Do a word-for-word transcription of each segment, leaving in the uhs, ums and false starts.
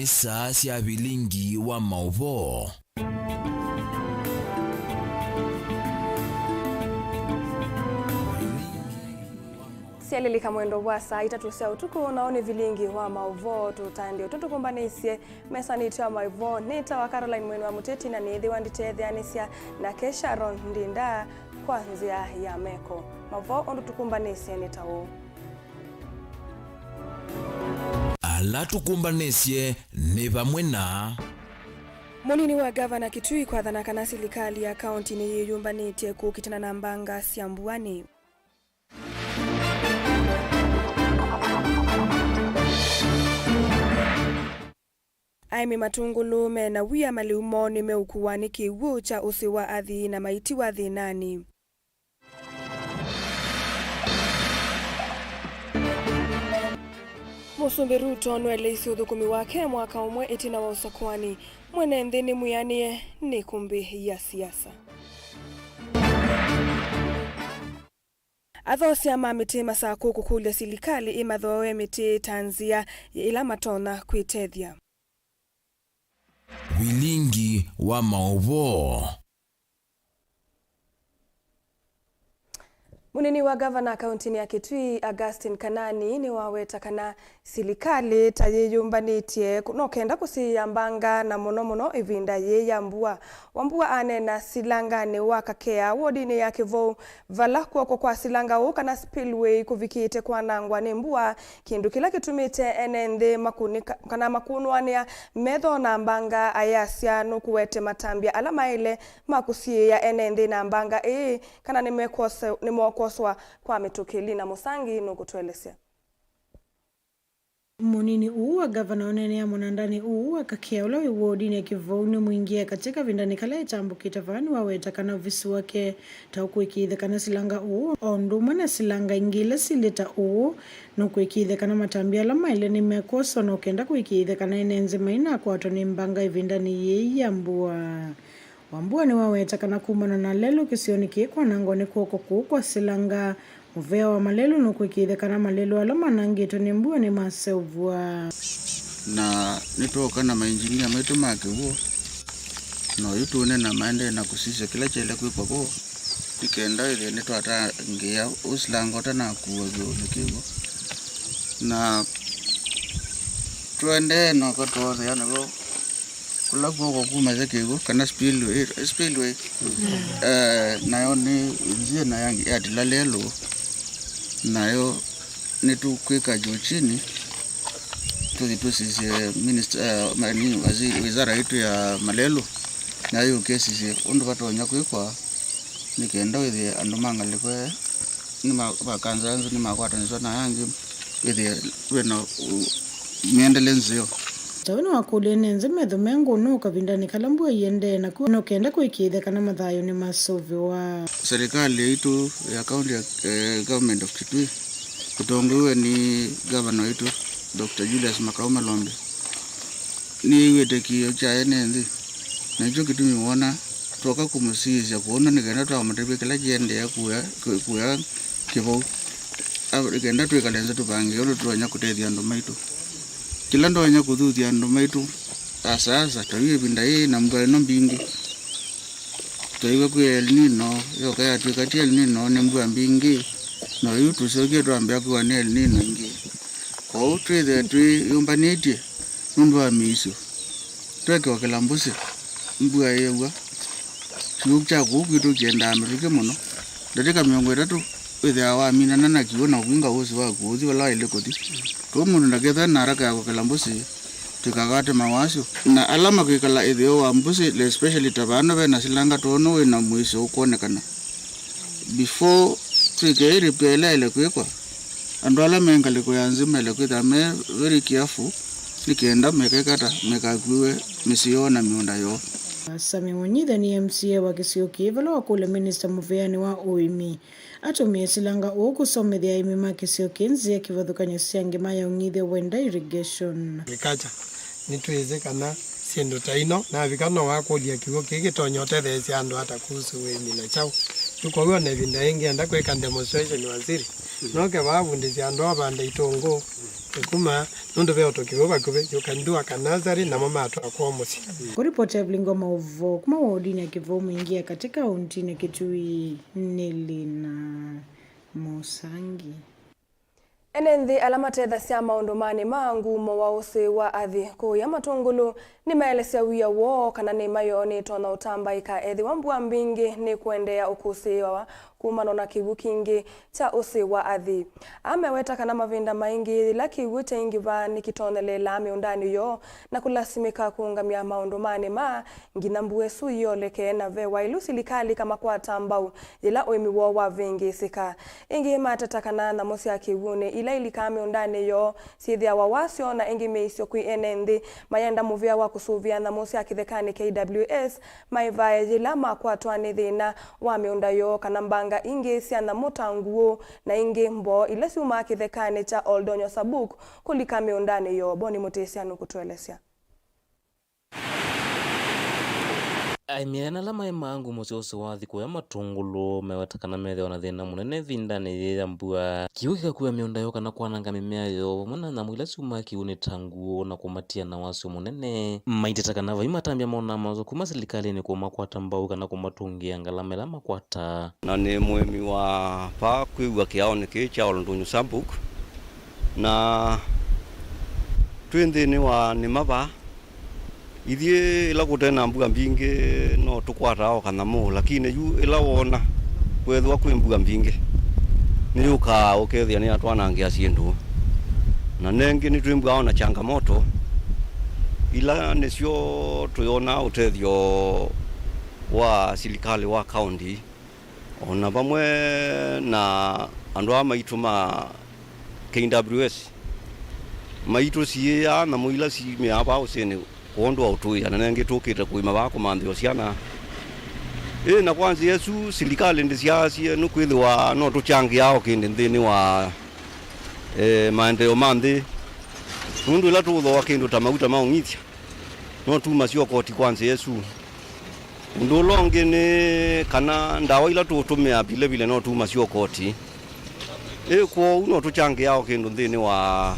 Saa sya vilingi wa maũvoo. Syalilika mwendo wa saa itatũ sya ũtukũ, nao nĩ vilingi wa maũvoo tũtandĩo tũtũkũmbanĩsye mesanĩ itũ ya maũvoo. Nĩtawa Caroline Mwene wa Mũteti, na nĩĩthĩwa nditetheanĩsya nake Sharon Ndinda kwa nzĩa ya meko. Maũvoo ũndũ tũkũmbanĩsye nĩ ta ũũ. Ala tũkũmbanĩsye nĩ vamwe na. Mũnini wa ngavana Kitui kwathana kana silikalĩ ya kaunti nĩyĩyũmbanĩtye kũkitana na mbanga sya mbuanĩ. Aĩmi matũngũlũ mena wia malĩu moo nĩmeũkuwa nĩ kĩw'ũ kya ũsĩ wa athii na maitiwa thĩnanĩ. Mũsumbĩ Ruto nũeleisye ũthũkũmi wake mwaka ũmwe ĩtina wa ũsakũani. Mwene nthĩ nĩmwĩanĩe nĩ ĩkũmbĩ ya siasa. Athoosi ma mĩtĩ masakũ kũkũlya silikalĩ ĩmathooe mĩtĩ ta nzĩa ĩla matonya kwĩtethya. Vilingi wa maũvoo. Mũnini wa ngavana kauntinĩ ya Kitui, Augustine Kanani, nĩwaweta kana silikalĩ ta yĩyũmbanĩtye kũ-, no kenda kũsiĩĩa mbanga, na mũno mũno ĩvinda yĩĩ ya mbua. Wambua aneena Silanganĩ wa Kakea, wodinĩ ya Kĩvou, vala kw'oko kwa silanga ũũ kana spillway kũvikĩte kwanangwa nĩ mbua, kĩndũ kĩla kĩtumĩte ene nthĩ makũnĩka-, kana makũnũanĩa metho na mbanga, ayasya nũkũwete matambya ala maĩle ma kũsiĩĩa ene nthĩ na mbanga ĩĩ, kana nĩmekwose-, nĩmokoswa kwa mĩtũkĩ. Lina Mũsangi nũkũtũelesya. Mũnini ũũ wa ngavana ũneenea mũnandanĩ ũũ wa Kakea ũla wĩ wodinĩ ya Kĩvou nĩ mwingĩe katĩ kavindanĩ kala etambũkĩte vaa nĩwaweta kana ovisi wake ta ũkũĩkĩĩthya kana silanga ũũ o ũndũ ũmwe na silanga ingĩ ila silĩ ta ũũ nũkũĩkĩĩthya kana matambya ala maĩle nĩmekwoswa no kenda kũĩkĩĩthya kana ene nthĩ mainakwatwa nĩ mbanga ĩvindanĩ yĩĩ ya mbua. Wambua nĩwaweta kana kumana na lelũ kĩsionĩ kĩĩ kwanangwa nĩ kw'oko kũũ kwa silanga, mũvea wa malelũ nũkũĩkĩĩthya kana malelũ ala manangĩtwe nĩ mbua nĩmaseũvw'a. Na nĩtwooka na mainjinia maitũ ma kĩw'ũ, na oyu tũũneena maendee na kũsisya kĩla kyaĩle kwĩkwa vo, nĩ kenda wĩthĩe nĩtwatangĩĩa ũsilanga ũtanakuwa vyũ nĩ kĩw'ũ. Na tũendee na ũkatwothea nĩvo kũla kw'oko kumasya kĩw'ũ, kana spillway, eh, spillway. Eh, nayo nĩ nzĩa na yangi yatila lelũ, nayo nĩtũkwĩka juu chini, tũthi tũsisye minister, eh, ma-, nini, waziri, wizara yitũ ya malelũ, nayo yũke ĩsisye ũndũ vatonya kwĩkwa, nĩ kenda wĩthĩe andũ ma ngalĩko ĩĩ nĩma-, makanza nzũ nĩmakwatanĩswa na angĩ, wĩthĩe wĩna ũ-, mĩendele nzeo. Tawe nĩwakũlya ene nthĩ methũme ngũnũ kavindanĩ kala mbua iendee naku no kenda kũĩkĩĩthya kana mathayũ nĩmasũvĩwa. Serikali yaitũ ya county ya, eh, government of Kitui, ĩtongoew'e nĩ gavana waitũ, Doctor Julius Makau Malombe, nĩyĩw'ĩte kĩĩo kya ene nthĩ, na nĩkyo kĩtumi wona twoka kũmũsiĩĩsya kũũ nĩ kenda twakamũtavya kĩla kĩendee kũya, kũ-, kũya Kĩvou. A-, nĩ kenda twĩkale nthĩ tũvange ũndũ tũtonya kũtethya andũ maitũ. Kĩla ndonya kũthuthya andũ maitũ, asa, asa, ta yu ĩvinda yĩĩ na mbua ĩno mbingĩ. Twaiw'a kwĩ El Nino, yoka yatw'ĩka ti El Nino, nĩ mbua mbingĩ, na yu tũsyokie twambĩa kwĩwa nĩ El Nino ĩngĩ. Kwoou twĩthĩe twĩyũmbanĩtye nũndũ wa mĩisyo. Twekĩokela mbũsĩ, mbua yĩw'a. Kĩw'ũ kya kũu kwitũ kĩendaa mĩtũkĩ mũno. Ndatĩka mĩongo ĩtatũ wĩthĩawa waminana na kĩw'ũ na ũkwinga ũsĩ waku ũthi vala waĩle kũthi. Kwoou mũndũ ndakethwe na haraka ya kũkela mbũsĩ tũikakwate mawasyo. Na ala makwĩkala ĩtheo wa mbũsĩ, especially ta vano ve na silanga tũno wĩ na mũisyo ũkwonekana. Before twĩke ĩ repair ĩla ĩle kwĩkwa, andũ ala me ngalĩko ya nzĩ maĩle kwĩthĩwa me very careful, nĩ kenda mekekata mekakuĩwe mĩsyĩ yoo na mĩũnda yoo. Sami Mũnyithe nĩ M C A wa kĩsio kĩĩ vala wakũlya minista mũvĩanĩ wa ũĩmi atũmĩe silanga ũũ kũsomethya aĩmi ma kĩsio kĩĩ nzĩa kĩvathũkany'o sya ngĩma ya ũng'ithyo wenda irrigation. Agriculture, nĩtwĩsĩ kana syĩndũ ta ino navika no wakũlya kĩw'ũ kĩĩ kĩtonya ũtetheesya andũ ata kuhusu ũĩmi na kyaũ. Yu kwoou ona ĩvinda yĩngĩ enda kwĩka demonstration waziri, noke vaa avundĩsye andũ avanda itũngũũ, Kuma nũndũ ve ũtũki wĩ vakuvĩ, you can do a ka nursery, namo matwaa kwoo mũsyĩ. Kũripoti Evelyn Ngoma Ũvoo kuma wodinĩ ya Kĩvũũ Mwingĩ ya katĩ kaũntĩnĩ Kitui, nĩ Lina Mũsangi. Ene nthĩ ala matethasya maũndũmanĩ ma ngumo wa ũsĩ wa athi kũũya Matũngũlũ nĩmaelesya wia woo kana nĩma yoo nĩtonya ũtambaĩka ethĩwa mbua mbingĩ nĩkũendeea ũkũsĩĩwa kumana na kĩw'ũ kingĩ kya ũsĩ wa athi. Aa meweta kana mavinda maingĩ yĩla kĩw'ũ kyaingĩva nĩkĩtonyeleelaa mĩũndanĩ yoo na kũlasimĩka kũũngamya maũndũmanĩ maa nginya mbua ĩsu yĩoleke, na ve waĩlu silikalĩ ĩkamakwata mbau yĩla ũĩmi woo wavĩngĩĩsĩka. Ĩngĩ mateta kana nyamũ sya kĩw'ũnĩ ila ilikaa mĩũndanĩ yoo syĩthĩawa wasyo, na ĩngĩ mĩisyo kwĩ ene nthĩ mayenda mũvea wa kũsũvĩa nyamũ sya kĩthekanĩ K W S maĩvae yĩla makwatwa nĩ thĩna wa mĩũnda yoo kana mbanga ingĩ sya nyamũ ta nguũ na ĩngĩ mboo ila syumaa kĩthekanĩ kya Oldonyo Sabuk kũlika mĩũndanĩ yoo. Boni Mũtĩsya nũkũtũelesya. Aĩmi ene ala maĩmaa ngumo sya ũsĩ wa athi kũya Matũngũlũ meweta kana methĩawa na thĩna mũnene ĩvindanĩ yĩĩ ya mbua. Kĩw'ũ kĩkakua mĩũnda yoo kana kwananga mĩmea yoo, vamwe na nyamũ ila syumaa kĩw'ũnĩ ta nguũ, na kũmatia na wasyo mũnene. Maiteta kana vai matambya monaa maũsũ kuma silikalĩnĩ kũmakwata mbau kana kũmatũngĩa ngalama ila makwataa. Na nĩ mũĩmi wa vaa kwĩw'a kĩaonĩ kĩĩ kya Oldonyo Sabuk, na twĩ nthĩnĩ wa nĩma vaa. Ithyĩ ĩla kũte na mbua mbingĩ no tũkwataa o kanyamũ, lakini yu ĩla woona kwethĩwa kwĩ mbua mbingĩ, nĩyũkaa ũkethĩa nĩyatwanangĩa syĩndũ. Na nengĩ nĩtwĩmbwaa o na changamoto ila nĩsyo tũyonaa ũtethyo wa silikalĩ wa kaũnti, o na vamwe na andũ aa maitũ ma K W S maitũsiĩĩaa nyamũ ila simĩaa vaa ũsĩnĩ kwondũ wa ũtũĩa, na nengĩ tũkĩte kũĩma vaa kũmanthĩa syana. Ĩ, na kwa nzĩa ĩsu, silikalĩ ndĩsyaasye nĩkwĩthĩwa no tũkyangĩaa o kĩndũ nthĩnĩ wa, e, maendeeo ma nthĩ, nũndũ ĩla tũũthooa kĩndũ ta mauta ma ũng'ithya, no tumasye o koti kwa nzĩa ĩsu. Ũndũ ũla ũngĩ nĩ kana ndawa ila tũũtũmĩa vilevile no tumasye o koti. Ĩ, kwoou no tũkyangĩaa o kĩndũ nthĩnĩ wa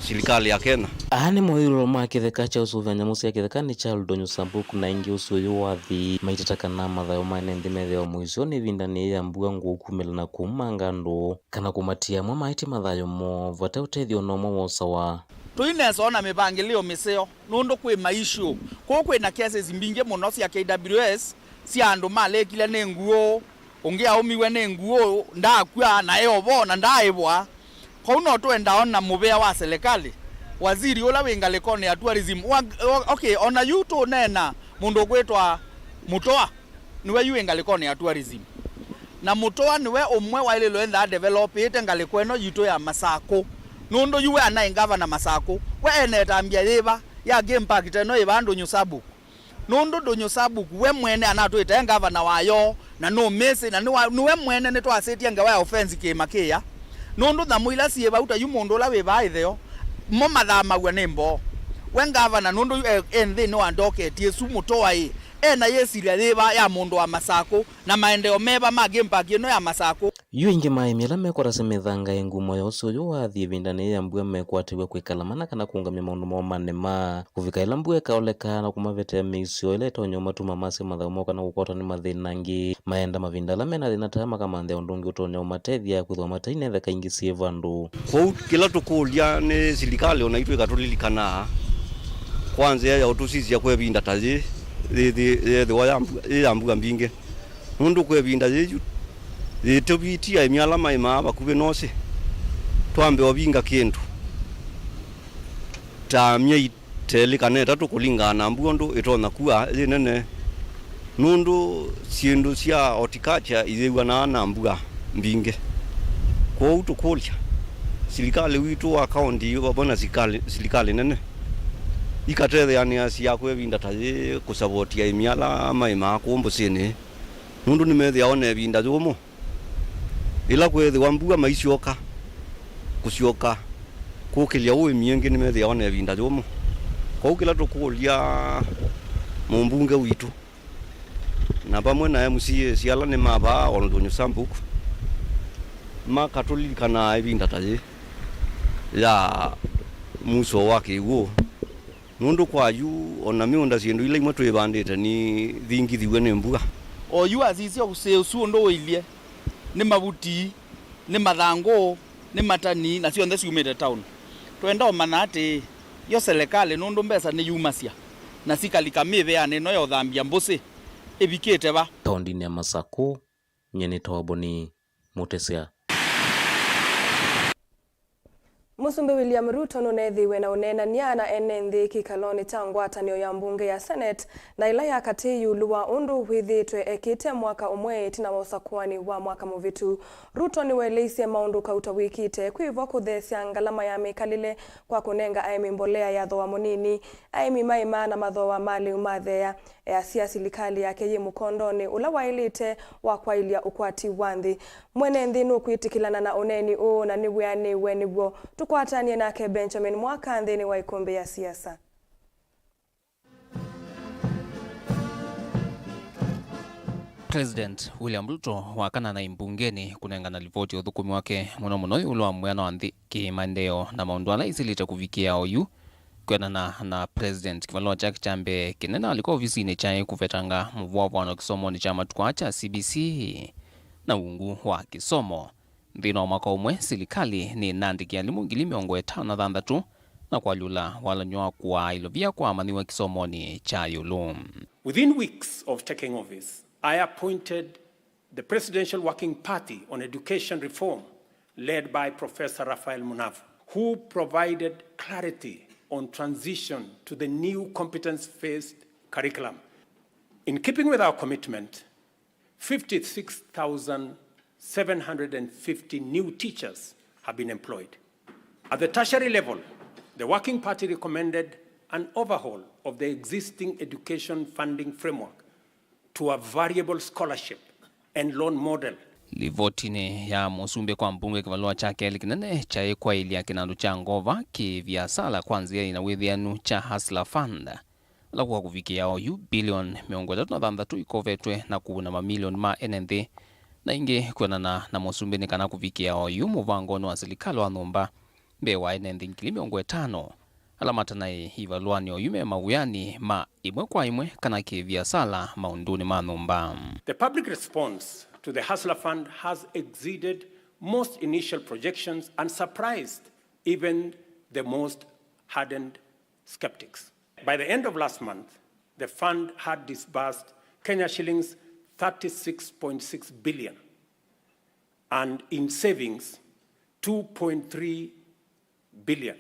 silikalĩ ya Kenya. Aa nĩ moyũlũlo ma kĩtheka kya ũsũvĩa nyamũ sya kĩthekanĩ kya Oldonyo Sabuk na ĩngĩ ũsĩ ũyũ wa athi maiteta kana mathayũ ma ene nthĩ methĩawa mũisyo nĩ ĩvindanĩ yĩĩ ya mbua ngũũ kumĩla na kũumanga andũ kana kũmatia amwe maĩtye mathayũ moo vate ũtethyo o na ũmwe wosawa. Tũinesa o na mĩvangĩlĩo mĩseo nũndũ kwĩ maishu. Kũu kwĩ na cases mbingĩ mũno sya K W S sya andũ malekile nĩ nguũ, ũngĩ aũmiwe nĩ nguũ, ndakw'a, na e o vo, na ndaaĩvwa. Kwoou no tũendaa o na mũvea wa selekalĩ, waziri ũla wĩ ngalĩkonĩ ya tourism. Wa, o-, okay, o na yu tũũneena mũndũ ũkwĩtwa Mũtoa. Nĩwe yu wĩ ngalĩkonĩ ya tourism. Na Mũtoa nĩwe ũmwe waĩlĩlwe ĩntha adevelopĩte ngalĩko ĩno yitũ ya Masakũ. Nũndũ yu we anaĩ ngavana Masakũ. We ena ĩtambya yĩva ya game park ta ĩno ĩva Ndũnyũ Sabuk? Nũndũ Ndũnyũ Sabuk we mwene anatwĩte e ngavana wayo, na nũmĩsĩ, na nĩwa-, nĩwe mwene nĩtwasĩtye ngewa ya ũfensi kĩĩma kĩya. Nũndũ nyamũ ila syĩ vau ta yu mũndũ ũla wĩ vaa ĩtheo, mo mathamaw'a nĩ mboo. We ngavana nũndũ yu e, e nthĩnĩ wa ndoketi ĩsu Mũtoa ĩ, e na yĩsilya yĩva ya mũndũ wa Masakũ, na maendeeo meva ma game park ĩno ya Masakũ? Yu aingĩ ma aĩmi ala mekwatasya mĩthanga ĩ ngumo ya ũsĩ ũyũ wa athi ĩvindanĩ yĩĩ ya mbua mekwatĩw'a kwĩkala mana kana kũũngamya maũndũ moo ma nĩma kũvika ĩla mbua ĩkaoleka na kũmavetea mĩisyo ĩla ĩtonya ũmatuma masye mathayũ moo kana kũkwatwa nĩ mathĩna angĩ. Maenda mavinda ala mena thĩna ta aya makamanthĩa ũndũ ũngĩ ũtonya ũmatethya kwĩthĩwa matai na itheka ingĩ syĩ vandũ. Kwoou kĩla tũkũlya nĩ silikalĩ o naitũ ĩkatũlilikanaa kwa nzĩa ya ũtũsisya kwa ĩvinda ta yĩĩ yĩthĩ-, yethĩwa ya mbua, yĩ ya mbua mbingĩ. Nũndũ kwa ĩvinda yĩĩ yu yĩtũvitie aĩmi ala maĩmaa vakuvĩ na ũsĩ, twambe ũvinga kĩndũ ta myei ta ĩlĩ kana ĩtatũ kũlingana na mbua ũndũ ĩtonya kua yĩ nene, nũndũ syĩndũ sya horticulture iyĩw'anaa na mbua mbingĩ. Kwoou tũkũlya silikalĩ witũ wa kaũnti vamwe na silikalĩ, silikalĩ nene ikatetheanĩasya kwa ĩvinda ta yĩĩ kũsavoti aĩmi ala maĩmaa kũũ mbũsĩnĩ, nũndũ nĩmethĩawa na ĩvinda yũmũ. Ĩla kwĩthĩwa mbua maisyoka, kũsyoka kũkĩlya ũĩmi ĩngĩ nĩmethĩawa na ĩvinda yũmũ. Kwoou kĩla tũkũlya mũmbunge witũ, na vamwe na M C As ala nĩ ma vaa Oldonyo Sabuk, makatũlilikanaa ĩvinda ta yĩĩ. ya mũso wa kĩw'ũ, nũndũ kwa yu o na mĩũnda syĩndũ ila imwe twĩvandĩte nithingithiw'e nĩ mbua. O yu asisya ũsĩ ũsu ũndũ ũilye, nĩ mavuti, nĩ mathangũ, nĩ matani, na syonthe syumĩte town. Twenda ũmanya atĩĩ, yo selekalĩ nũndũ mbesa nĩyumasya, na sikalika mĩvĩanĩ ĩno ya ũthambya mbũsĩ ĩvikĩte va? Taondinĩ ya Masakũ, nyie nĩ Toboni Mũtesya. Mũsumbĩ William Ruto nũneethĩiwe na ũneenany'a na ene nthĩ kĩkalonĩ kya ngwatanĩo ya mbunge ya Senate na ĩla ya katĩ ĩũlũ wa ũndũ wĩthĩĩtwe ekĩte mwaka ũmwe ĩtina wa ũsakũani wa mwaka mũvĩtu. Ruto nĩweleisye maũndũ kauta wĩkĩte kwĩ vo kũtheesya ngalama ya mĩkalĩle kwa kũnenga aĩmi mbolea ya thooa mũnini, aĩmi maĩmaa na mathooa ma lĩu matheea. Easya silikalĩ yake yĩ mũkondonĩ ũla waĩlĩte wa kwaĩlya ũkwati wa nthĩ. Mwene nthĩ nũkwĩtĩkĩlana na ũneeni ũũ na nĩwĩanĩw'e nĩw'o. Tũkwatanie nake Benjamin Mwaka nthĩnĩ wa ĩkũmbĩ ya siasa. President William Ruto wakana na imbungeni kũnengana livoti ya ũthũkũmi wake mũno mũno ĩũlũ wa mwĩano wa nthĩ, kĩmaendeeo na maũndũ ala ĩsilĩte kũvikĩa oyu. Kwĩanana na President, kĩvalũa kyake kya mbee kĩnene alika ovisinĩ kyaĩ kũvetanga mũvũavũano kĩsomonĩ kya matukũ aa kya C B C na ungu wa kĩsomo. Nthĩnĩ wa mwaka ũmwe, silikalĩ nĩnandĩkĩa alimũ ngili mĩongo ĩtano na thanthatũ na kũalyũla walany'o wa kũaa ilovia kwa amanyĩw'a kĩsomonĩ kya ĩũlũ. Within weeks of taking office, I appointed the Presidential Working Party on Education Reform, led by Professor Raphael Munavu, who provided clarity on transition to the new competence-based curriculum. In keeping with our commitment, fifty-six thousand seven hundred and fifty new teachers have been employed. At the tertiary level, the Working Party recommended an overhaul of the existing education funding framework to a variable scholarship and loan model. Livotinĩ ya mũsumbĩ kwa mbunge, kĩvalũa kya kelĩ kĩnene kyaĩ kwaĩlya kĩnandũ kya ngova kĩ viasala kwa nzĩa yĩna wĩthĩanu kya Hustler Fund, ala kwa kũvikĩa oyu, bilioni mĩongo ĩtatũ na thanthatũ ikovetwe na kũuna mamilioni ma ene nthĩ. Na ĩngĩ, kwĩanana na mũsumbĩ, nĩ kana kũvikĩa oyu mũvangonĩ wa silikalĩ wa nyũmba mbee wa ene nthĩ ngili mĩongo ĩtano ala matanaĩ ivalũanĩ oyu me mawĩanĩ ma ĩmwe kwa ĩmwe kana kĩ viasala maũndũnĩ ma nyũmba. The public response to the Hustler Fund has exceeded most initial projections and surprised even the most hardened skeptics. By the end of last month, the fund had disbursed Kenya shillings thirty-six point six billion and in savings two point three billion,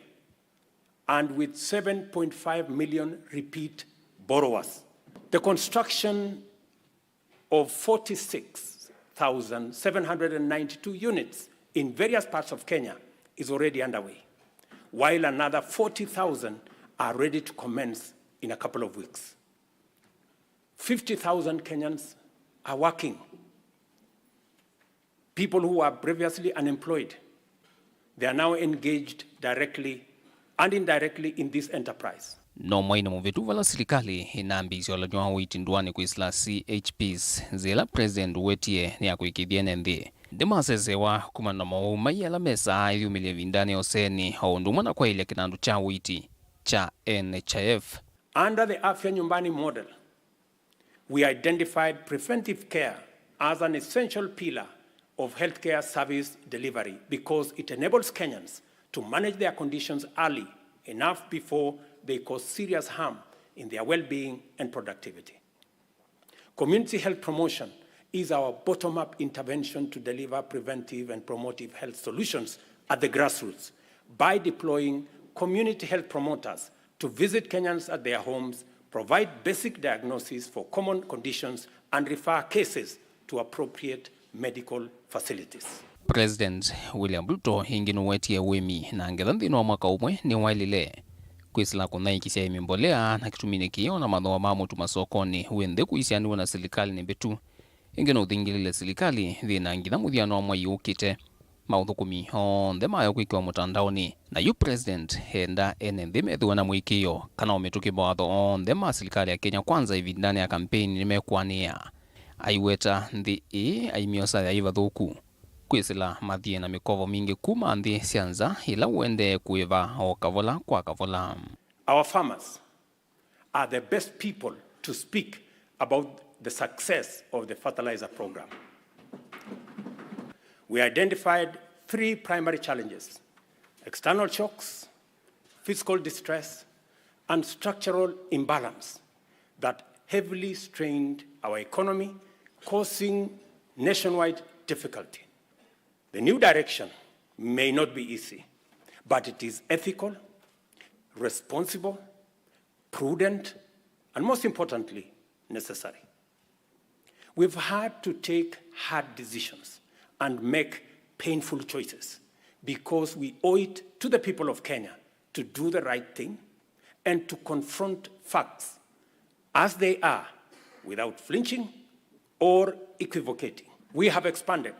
and with seven point five million repeat borrowers. The construction of forty-six thousand seven hundred and ninety-two units in various parts of Kenya is already underway, while another forty thousand are ready to commence in a couple of weeks. Fifty thousand Kenyans are working. People who were previously unemployed, they are now engaged directly and indirectly in this enterprise. No mwainĩ mũvĩtu, vala silikalĩ ĩnambĩĩsye ũlany'o wa ũiiti ndũanĩ kwĩsĩla C H Ps, nzĩa ĩla President ũwetie nĩ ya kũĩkĩĩthya ene nthĩ. Ndĩmasesewa kumana na mowau mai ala mesaa ĩyumĩlye ĩvindanĩ ya ũseni, o ũndũ ũmwe na kwaĩlya kĩnandũ kya ũiiti kya N H I F. Under the Afya Nyumbani model, we identified preventive care as an essential pillar of healthcare service delivery because it enables Kenyans to manage their conditions early enough before they cause serious harm in their well-being and productivity. Community health promotion is our bottom-up intervention to deliver preventive and promotive health solutions at the grassroots by deploying community health promoters to visit Kenyans at their homes, provide basic diagnosis for common conditions, and refer cases to appropriate medical facilities. President William Ruto ĩngĩ nũwetie ũĩmi na ngetha nthĩnĩ wa mwaka ũmwe nĩwaĩlile kwĩsĩla kũnyaĩĩkĩsya aĩmi mbolea na kĩtuminĩ kĩĩ, o na mathooa ma mũtu masokonĩ wĩ nthĩ kũisianĩw'a na silikalĩ nĩ mbĩtu. Ĩngĩ nũthingĩlĩle silikalĩ yĩna nginya mũthianĩ wa mwei ũkĩte maũthũkũmi onthe mayo kwĩkĩwa mũtandaonĩ. Na yu President enda ene nthĩ methĩwe na mũĩkĩĩo kana o mĩtũkĩ mawatho onthe ma silikalĩ ya Kenya Kwanza ĩvindanĩ ya kampeini nĩmekũanĩĩa. Aiweta nthĩ ĩĩ aimyosa yaĩ vathũku. Kwĩsĩla mathiĩ na mĩkovo mingĩ kuma nthĩ sya nza, ĩla ũendee kũĩva o kavola kwa kavola. Our farmers are the best people to speak about the success of the fertilizer program. We identified three primary challenges: external shocks, fiscal distress, and structural imbalance that heavily strained our economy, causing nationwide difficulty. The new direction may not be easy, but it is ethical, responsible, prudent, and most importantly, necessary. We've had to take hard decisions and make painful choices because we owe it to the people of Kenya to do the right thing and to confront facts as they are without flinching or equivocating. We have expanded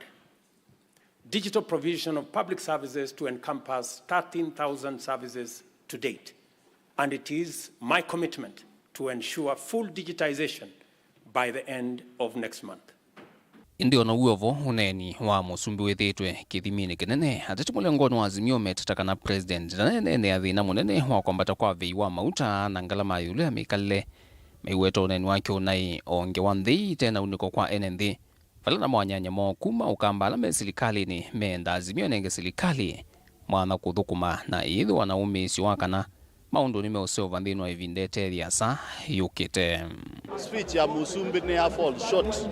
digital provision of public services to encompass thirteen thousand services to date, and it is my commitment to ensure full digitization by the end of next month. Ĩndĩ o na w'o vo, ũneeni wa Mũsumbĩ wĩthĩĩtwe kĩthiminĩ kĩnene. Ateti mũlengonĩ wa Azimio meteta kana President ndaneenea thĩna mũnene wa kwambata kwa vei wa mauta na ngalama ya ĩũlũ ya mĩkalĩle. Maiweta ũneeni wake ũnaĩ o ngewa nthei ĩte na unĩko kwa ene nthĩ, vala namo anyanya moo kuma Ũkamba ala me silikalĩnĩ meenda Azimio ĩnenge silikalĩ mwanya kũthũkũma na ĩyĩthĩwa na ũmĩĩsyo wa kana maũndũ nĩmeũseũva nthĩnĩ wa ĩvinda ĩte yĩasa yũkĩte. Speech ya Mũsumbĩ nĩ ya fall short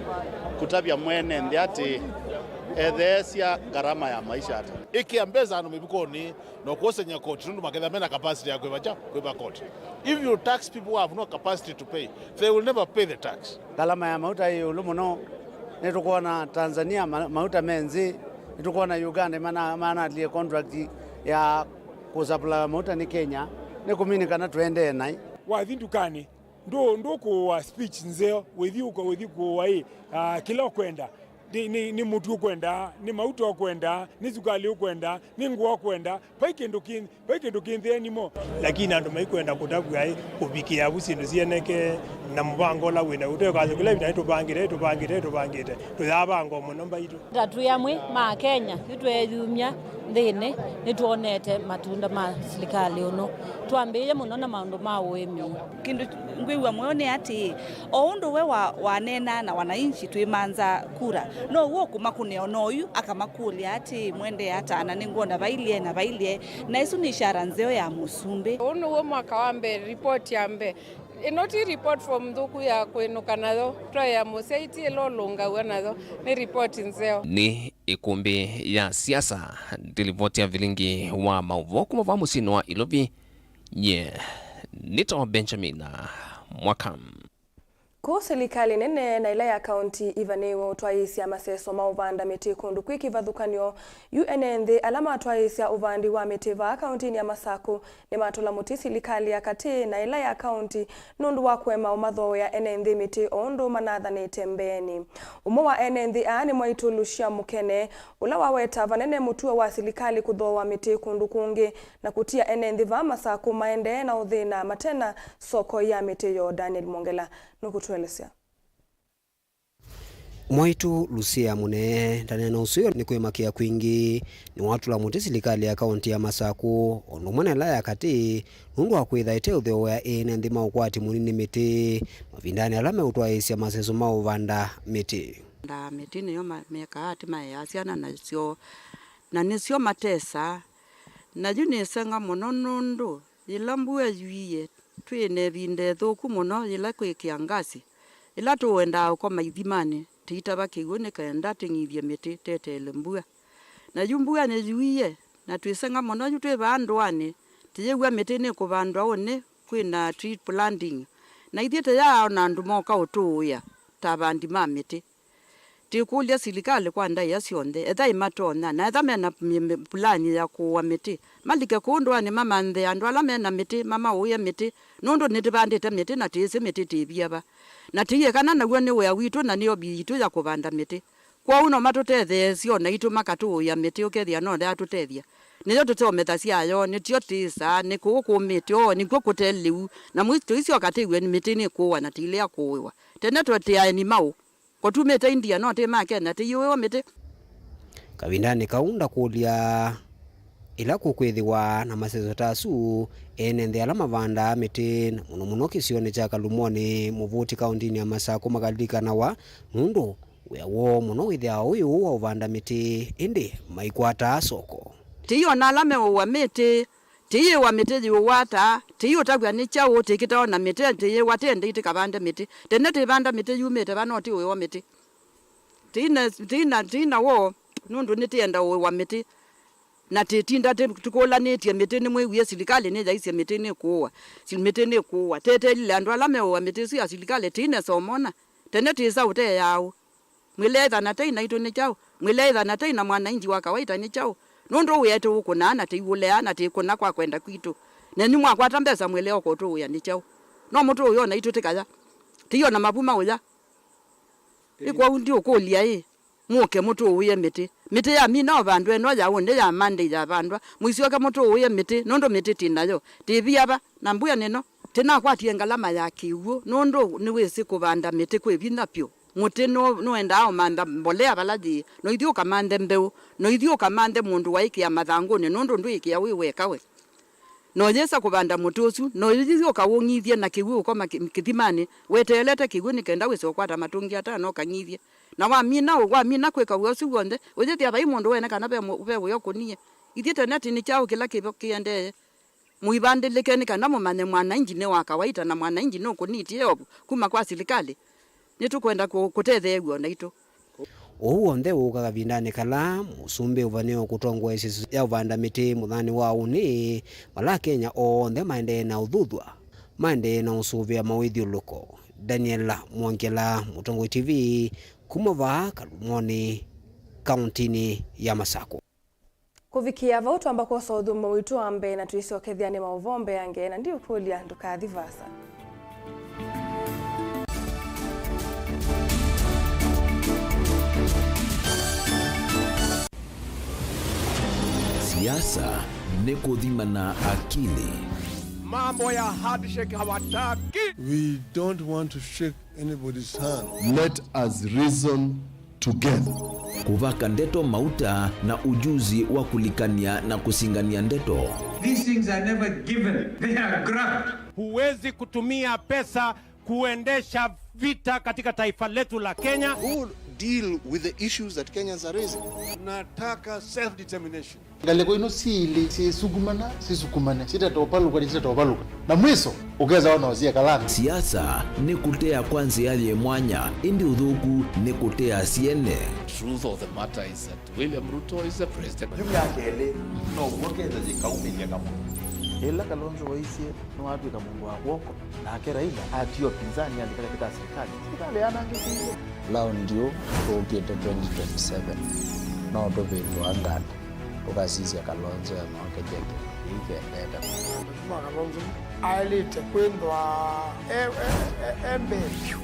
kũtavya mwene nthĩ atĩ etheesya ngarama ya maisha ata. Ĩkĩa mbesa andũ mĩvukonĩ na kwosa koti nũndũ makethĩa mena capacity ya kwĩva kya, kwĩva koti. If you tax people who have no capacity to pay, they will never pay the tax. Ngalama ya mauta ĩ ĩũlũ mũno. Nĩtũkwona Tanzania ma-, mauta me nzĩ. Nĩtũkwona Uganda mana-, manalie contract ya kũsapulaya mauta nĩ Kenya. Nĩ kũmini kana tũendee naĩ. Wathi ndukanĩ, ndũ-, ndũkũũa speech nzeo, wĩthi ũka-, wĩthi kũũa ĩ, ah, kĩla ũkwenda. Nĩ, nĩ, nĩ mũtu ũkwenda, nĩ mauta ũkwenda, nĩ sukalĩ ũkwenda, nĩ ngũa ũkwenda, vai kĩndũ kĩ, vai kĩndũ kĩ nthĩnĩ mo. Lakini andũ maikwenda kũtavw'a ĩ, kũvikĩa vu syĩndũ syĩoneke na mũvango ũla wĩ na ũtwĩkasyo kĩla ĩvinda nĩtũvangĩte, tũvangĩte, tũvangĩte, tũyavangwa mũno mbaitũ. Ta twĩ amwe ma Kenya, nĩtweeyumya nthĩnĩ, nĩtwonete matunda ma silikalĩ ũno. Twambĩĩe mũno na maũndũ ma ũĩmi. Kĩndũ ngwĩw'a mũyo nĩ atĩĩ, o ũndũ we wa-, waneenaa na wananchi twĩmanza kura, now'o ũkũmakũnĩa o na oyu akamakũlya atĩĩ, "Mwendee ata?" Na nĩngwona vailyĩ na vailyĩ. Na ĩsu nĩ ishara nzeo ya Mũsumbĩ. Ũũ nĩw'o mwaka wa mbee, report ya mbee. Ĩno ti report form nthũku ya kũĩnũka nayo, twaĩa mũsyai ti ĩla ũlũngaw'a nayo, nĩ report nzeo. Nĩ ĩkũmbĩ ya siasa, ndĩ livoti ya vilingi wa maũvoo kuma vaa mũsyĩnĩ wa Ilovi. Nyie nĩtawa Benjamin Mwaka. Kũu silikalĩ nene na ĩla ya kaunti ivanĩĩwe ũtwaĩĩsya maseso ma ũvanda mĩtĩ kũndũ kwĩ kĩvathũkany'o, yu ene nthĩ ala matwaĩĩsya ũvandi wa mĩtĩ vaa kauntinĩ ya Masakũ nĩmatũla mũtĩ silikalĩ ya katĩ na ĩla ya kaunti nũndũ wa kũema ũmathooea ene nthĩ mĩtĩ o ũndũ manathanĩte mbeenĩ. Ũmwe wa ene nthĩ aa nĩ Mwaitũ Lucia Mũkene, ũla waweta vanene mũtuo wa silikalĩ kũthooa mĩtĩ kũndũ kũngĩ na kũtia ene nthĩ vaa Masakũ maendee na ũthĩna mate na soko ya mĩtĩ yoo. Daniel Mwongela nũkũtũelesya. Mwaitũ Lucia Mũnee ndaneena ũseo nĩ kwĩmakĩa kwingĩ. Nĩwatũla mũtĩ silikalĩ ya kaunti ya Masakũ, o ũndũ ũmwe na ĩla ya katĩ, nũndũ wa kwĩtha ĩteũthooea ene nthĩ ma ũkwati mũnini mĩtĩ mavindanĩ ala meũtwaĩĩsya maseso ma ũvanda mĩtĩ. Ndaa mĩtĩ nĩyo ma-, mekaa atĩ maeaa syana nasyo, na nĩsyo matesaa. Na yu nĩsenga mũno nũndũ yĩla mbua yuie, twĩ na ĩvinda ĩthũku mũno yĩla kwĩ kĩangasi. Yĩla tũwendaa ũkoma ithimanĩ, tũitava kĩw'ũ nĩ kenda tũng'ithye mĩtĩ tweteele mbua. Na yu mbua nĩyuie, na twĩsenga mũno yu twĩ vaa ndũanĩ, tũyĩw'a mĩtĩ nĩkũvandwa ũnĩ kwĩ na tree planting. Na ithyĩ tũyaa o na andũ moka ũtũũĩa ta avandi ma mĩtĩ. Twĩkũlya silikalĩ kwa ndaĩa syonthe, ethai matonya, na etha mena mĩ-, mĩ-, pulani ya kũũa mĩtĩ, malike kũũ ndũanĩ mamanthe andũ ala mena mĩtĩ, mamaũĩe mĩtĩ, nũndũ nĩtũvandĩte mĩtĩ na tĩsĩ mĩtĩ tĩvia va. Na tũiĩ kana naw'o nĩ wĩa witũ na nĩ obi yitũ ya kũvanda mĩtĩ. Kwoou no matũtetheesye o naitũ makatũũĩa mĩtĩ ũkethĩa no yatũtethya. Nĩyo tũteũmethasya yo, nĩtyo tĩsaa, nĩ kũũ kũmĩte, oo, nĩkw'o kũte lĩu. Na mũi tũisyoka tĩw'e mĩtĩ nĩkũũa na tĩilea kũũĩwa. Tene twetĩae ni maũ. Ko tumĩte India, no tĩ ma Kenya, tĩiyũĩwe mĩtĩ. Kavindanĩ kau ndakũlya ĩla kũkwĩthĩwa na maseso ta asu, ene nthĩ ala mavandaa mĩtĩ, na mũno mũno kĩsionĩ kya Kalumoni Mũvũti kaũntĩnĩ ya Masakũ makalilikanawa nũndũ wĩa woo mũno wĩthĩawa wĩ ũũ wa ũvanda mĩtĩ, ĩndĩ maikwataa soko. Tĩi o na ala meũũa mĩtĩ, tĩi yĩũa mĩtĩ yĩũa ata, tĩi ũtavw'a nĩ kyaũ, tĩkĩtawa na mĩtĩ, tĩyĩwa tĩendei tĩkavande mĩtĩ. Tene tĩvanda mĩtĩ yumĩte va, no tĩũĩwa mĩtĩ. Tĩi na, tĩi na, tĩi na woo, nũndũ nĩtĩenda ũĩwa mĩtĩ. Na tĩtinda tĩ-, tũkũlanĩtye mĩtĩ, nĩmwĩwie silikalĩ nĩyaisye mĩtĩ nĩkũũa. Si-, mĩtĩ nĩkũũa. Teteelile andũ ala meũũa mĩtĩ ĩsu ya silikalĩ, tĩi nesa ũmona. Tene tĩsa ũteeaa ũ. Mwĩleethana tei naitũ nĩ kyaũ? Mwĩleethana tei na mwananchi wa kawaita nĩ kyaũ? Nũndũ wĩa tũũkũnaa na tĩiũleaa na tĩkũna kwa kwenda kwitũ. Nenyu mwakwata mbesa mwĩlea ũkũtũũĩa nĩ kyaũ? No mũtũũĩa o naitũ tĩkaya. Tĩio na mavu maũya. Ĩ kwoou ndiũkũlya ĩ, mũke mũtũũĩe mĩtĩ. Mĩtĩ yamina ũvandwe ĩno yaũnĩ ya Monday yavandwa. Mũisyoke mũtũũĩe mĩtĩ, nũndũ mĩtĩ tĩ nayo. Tĩvia va? Na mbua nĩno. Tĩnakwatie ngalama ya kĩw'ũ, nũndũ nĩwĩsĩ kũvanda mĩtĩ kwĩ vinya vyũ. Mũtĩ nũ-, nũendaa ũmantha mbolea vala yĩĩ, na ũithi ũkamanthe mbeũ, na ũithi ũkamanthe mũndũ waĩkĩa mathangũnĩ, nũndũ ndwĩĩkĩa wĩ weka we. Na ũyĩsa kũvanda mũtĩ ũsu, na ũithi ũkaũng'ithye na kĩw'ũ ũkoma kĩ-, kĩthimanĩ, weteelete kĩw'ũ nĩ kenda wĩse ũkwata matũngi atano ũkang'ithye. Na wamina ũ-, wamina kwĩka wĩa ũsu w'onthe, ũyĩthĩa vai mũndũ wene kana ve mũ-, ve wĩa ũkũnie. Ithyĩ tene tĩ nĩ kyaũ kĩla kĩvo kĩendee? Mũivandĩlĩke nĩ kana mũmanye mwananchi nĩ wa kawaita na mwananchi nũkũnitie ovu kuma kwa silikalĩ. Nĩtũkwenda kũ-, kũtetheew'a o naitũ. Ũu w'onthe wũka kavindanĩ kala mũsumbĩ ũvanĩwe kũtongoesya ĩsese ya ũvanda mĩtĩ mũthanĩ wa ũnĩ, vala Akenya onthe maendee na ũthuthw'a, maendee na ũsũvĩa mawĩthyũlũko. Daniel Mwongela, Mũtongoi T V, kuma vaa Kalumoni, kaũntĩnĩ ya Masakũ. Kũvikĩa vau, twamba kwosa ũthũmũo witũ wa mbee na twĩsyokethya nĩ maũvoo mbeange, na ndiũkũlya ndũkathi vaasa. Siasa nĩ kũthima na akili. Mambo ya handshake hawataki. We don't want to shake anybody's hand. Let us reason together. Kũvaka ndeto mauta na ujuzi wa kũlikany'a na kũsingany'a ndeto. These things are never given. They are grabbed. Huwezi kutumia pesa kuendesha vita katika taifa letu la Kenya. Who deal with the issues that Kenyans are raising? Tunataka self-determination. Ngalĩko ino syĩlĩ syĩsukumana, sisukumane, sitatovalũka, sitatovalũka. Na mwiso, ũkesa ona ũsiekalanĩ. Siasa nĩ kũtea kwa nzĩa yĩ mwanya, ĩndĩ ũthũku nĩ kũtea syene. Truth of the matter is that William Ruto is the president. Yu myaka ĩlĩ, no w'o Kenya yĩkaumĩlya kamũndũ. Ĩla Kalonzo waisye nĩwatw'ĩka mũndũ wa kw'oko, nake Raila atia ũpinzani alika katika serikali. Serikali yanangĩkĩie. Laundi ũ tũũkĩte twenty twenty-seven, no tũvĩndũa nganda. Tũkasisya Kalonzo emaoketie kĩndũ kĩu kĩendete. Mheshimiwa Kalonzo aĩlĩte kwĩthwa e, e, e, e mbee vyũ.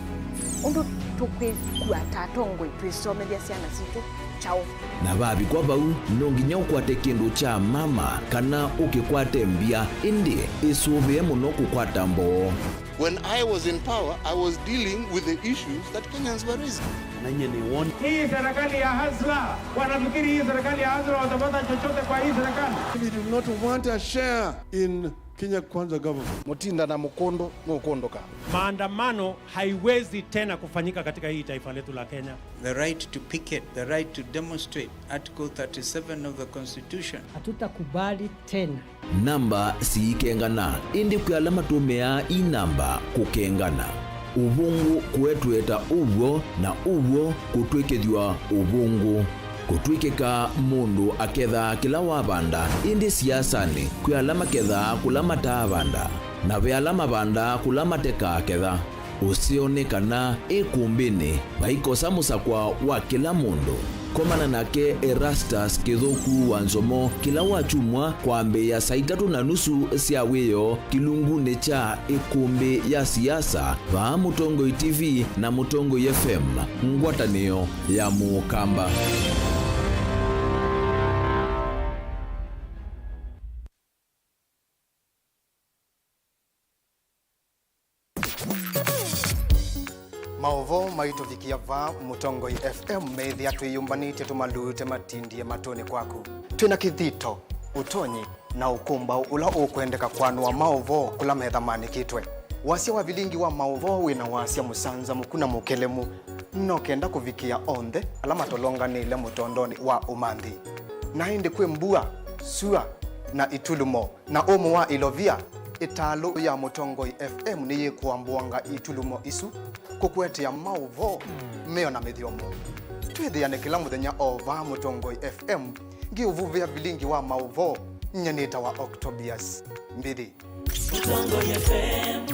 Ũndũ tũkwĩkua ta atongoi twĩsomethya syana sitũ kyaũ? Na vavikwa vau, no nginya ũkwate kĩndũ kya mama kana ũkĩkwate mbya, ĩndĩ ĩsũvĩe mũno kũkwata mboo. When I was in power, I was dealing with the issues that Kenyans were raising. Na nyie nĩ won. Hii serikali ya Hasla, wanafikiri hii serikali ya Hasla watapata chochote kwa hii serikali? We do not want a share in Kenya Kwanza government. Mũtinda na mũkũndũ nũkũndũka. Maandamano haiwezi tena kufanyika katika hii taifa letu la Kenya. The right to picket, the right to demonstrate, Article thirty-seven of the Constitution. Hatutakubali tena. Namba siikengana, ĩndĩ kwĩ ala matũmĩaa ii namba kũkengana. Ũvũngũ kũetweta ũw'o, na ũw'o kũtw'ĩkĩthw'a ũvũngũ. Kũtw'ĩkĩka mũndũ akethaa kĩla wavanda, ĩndĩ siasanĩ kwĩ ala makethaa kũla mataavanda, na ve ala mavandaa kũla matekaaketha. Ũseo nĩ kana ĩkũmbĩnĩ vaikosa mũsakwa wa kĩla mũndũ. Komana nake Erastus Kĩthũku wa Nzomo kĩla wakyumwa kwambĩĩa saa itatũ na nusu sya wĩoo kĩlungunĩ kya ĩkũmbĩ ya siasa vaa Mũtongoi T V na Mũtongoi F M, ngwatanĩo ya Mũkamba. Maũvoo maitũvikĩa vaa Mũtongoi F M meĩthĩa twĩyũmbanĩtye tũmalute matindie matũnĩ kwaku. Twĩ na kĩthito, ũtonyi, na ũkũmbaũ ũla ũkwendeka kwanũa maũvoo kũla metha maandĩkĩtwe. Wasya wa vilingi wa maũvoo wĩ na wasya mũsanzamũku na mũkelemu, no kenda kũvikĩa onthe ala matolonganĩle mũtondonĩ wa ũmanthi. Na ĩndĩ kwĩ mbua, sua, na itulumo, na ũmũ wa ilovia, ĩtalũ ya Mũtongoi F M nĩyĩkũambũanga itulumo isu kũkũetea maũvoo meona mĩthyomo. Twĩthĩane kĩla mũthenya o vaa Mũtongoi F M, ngĩũvuvĩa vilingi wa maũvoo. Nyie nĩtawa Octobius Mbithi. Mũtongoi F M,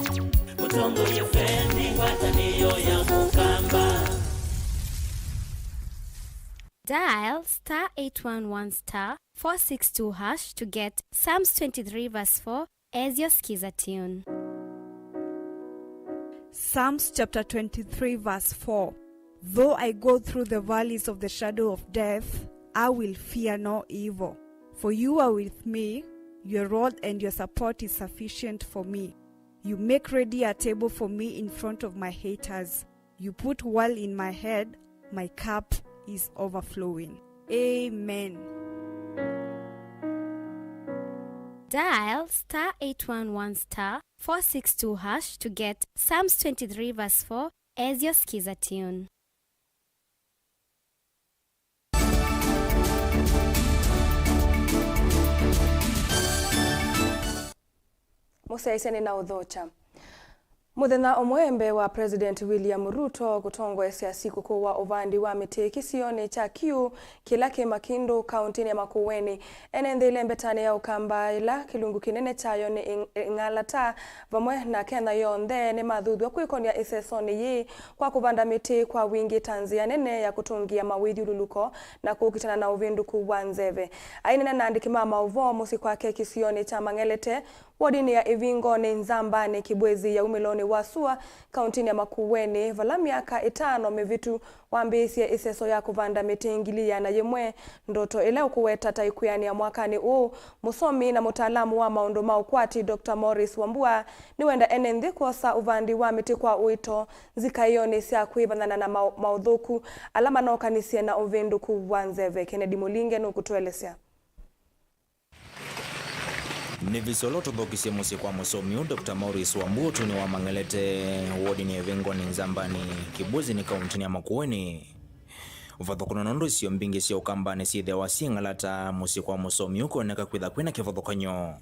Mũtongoi F M nĩ ngwatanĩo ya Mũkamba. Dial star eight one one star four six two hash to get Psalms twenty-three verse four as your skiza tune. Psalms chapter twenty-three, verse four. Though I go through the valleys of the shadow of death, I will fear no evil, for you are with me, your rod and your support is sufficient for me. You make ready a table for me in front of my haters. You put oil in my head, my cup is overflowing. Amen. Dial star eight one one star four six two hash to get Psalms twenty-three verse four as your skiza tune. Mũsyaĩĩsya nĩnaũthokya. Mũthenya ũmwe mbee wa President William Ruto kũtongoesya sikũkũ wa ũvandi wa mĩtĩ kĩsionĩ kya Kiu kĩla kĩ Makindu, kaũntĩnĩ ya Makueni, ene nthĩ ĩla ĩmbetanĩ ya Ũkamba, ĩla kĩlungu kĩnene kyayo nĩ Ing-, Ing'alata, vamwe na Kenya yonthe, nĩmathuthw'a kwĩkony'a ĩsesonĩ yĩĩ kwa kũvanda mĩtĩ kwa wingĩ ta nzĩa nene ya kũtũngĩa mawĩthyũlũlũko na kũkitana na ũvĩndũku wa nzeve. Aineena na andĩki ma maũvoo mũsyĩ kwake kĩsionĩ kya Mang'elete, wodinĩ ya Ĩvingonĩ Nzambanĩ, Kĩbwezi ya umĩlonĩ wa sua, kaũntĩnĩ ya Makueni, vala myaka ĩtano mĩvĩtu wambĩĩsye ĩseso ya kũvanda mĩtĩ ngili ĩana yĩmwe. Ndoto ĩla ũkũweta ta ĩkwĩanĩa mwakanĩ ũũ, mũsomi na mũtaalamu wa maũndũ ma ũkwati, Doctor Maurice Wambua, nĩwenda ene nthĩ kwosa ũvandi wa mĩtĩ kwa ũito nzikaĩonĩ sya kwĩvanyana na maũ-, maũthũku ala manokanisye na ũvĩndũku wa nzeve. Kennedy Mũlinge nũkũtũelesya. Nĩ visa ũla ũtũthokisye mũsyĩ kwa mũsomi ũũ, Doctor Maurice Wambua, ũtũnĩ wa Mang'elete, wodinĩ ya Ĩvingonĩ Nzambanĩ, Kĩbwezi nĩ kaũntĩnĩ ya Makueni. Ũvathũkũno nũndũ isio mbingĩ sya Ũkambanĩ syĩthĩawa syĩ Ng'alata, mũsyĩ kwa mũsomi ũkoneka kwĩtha kwĩna kĩvathũkany'o.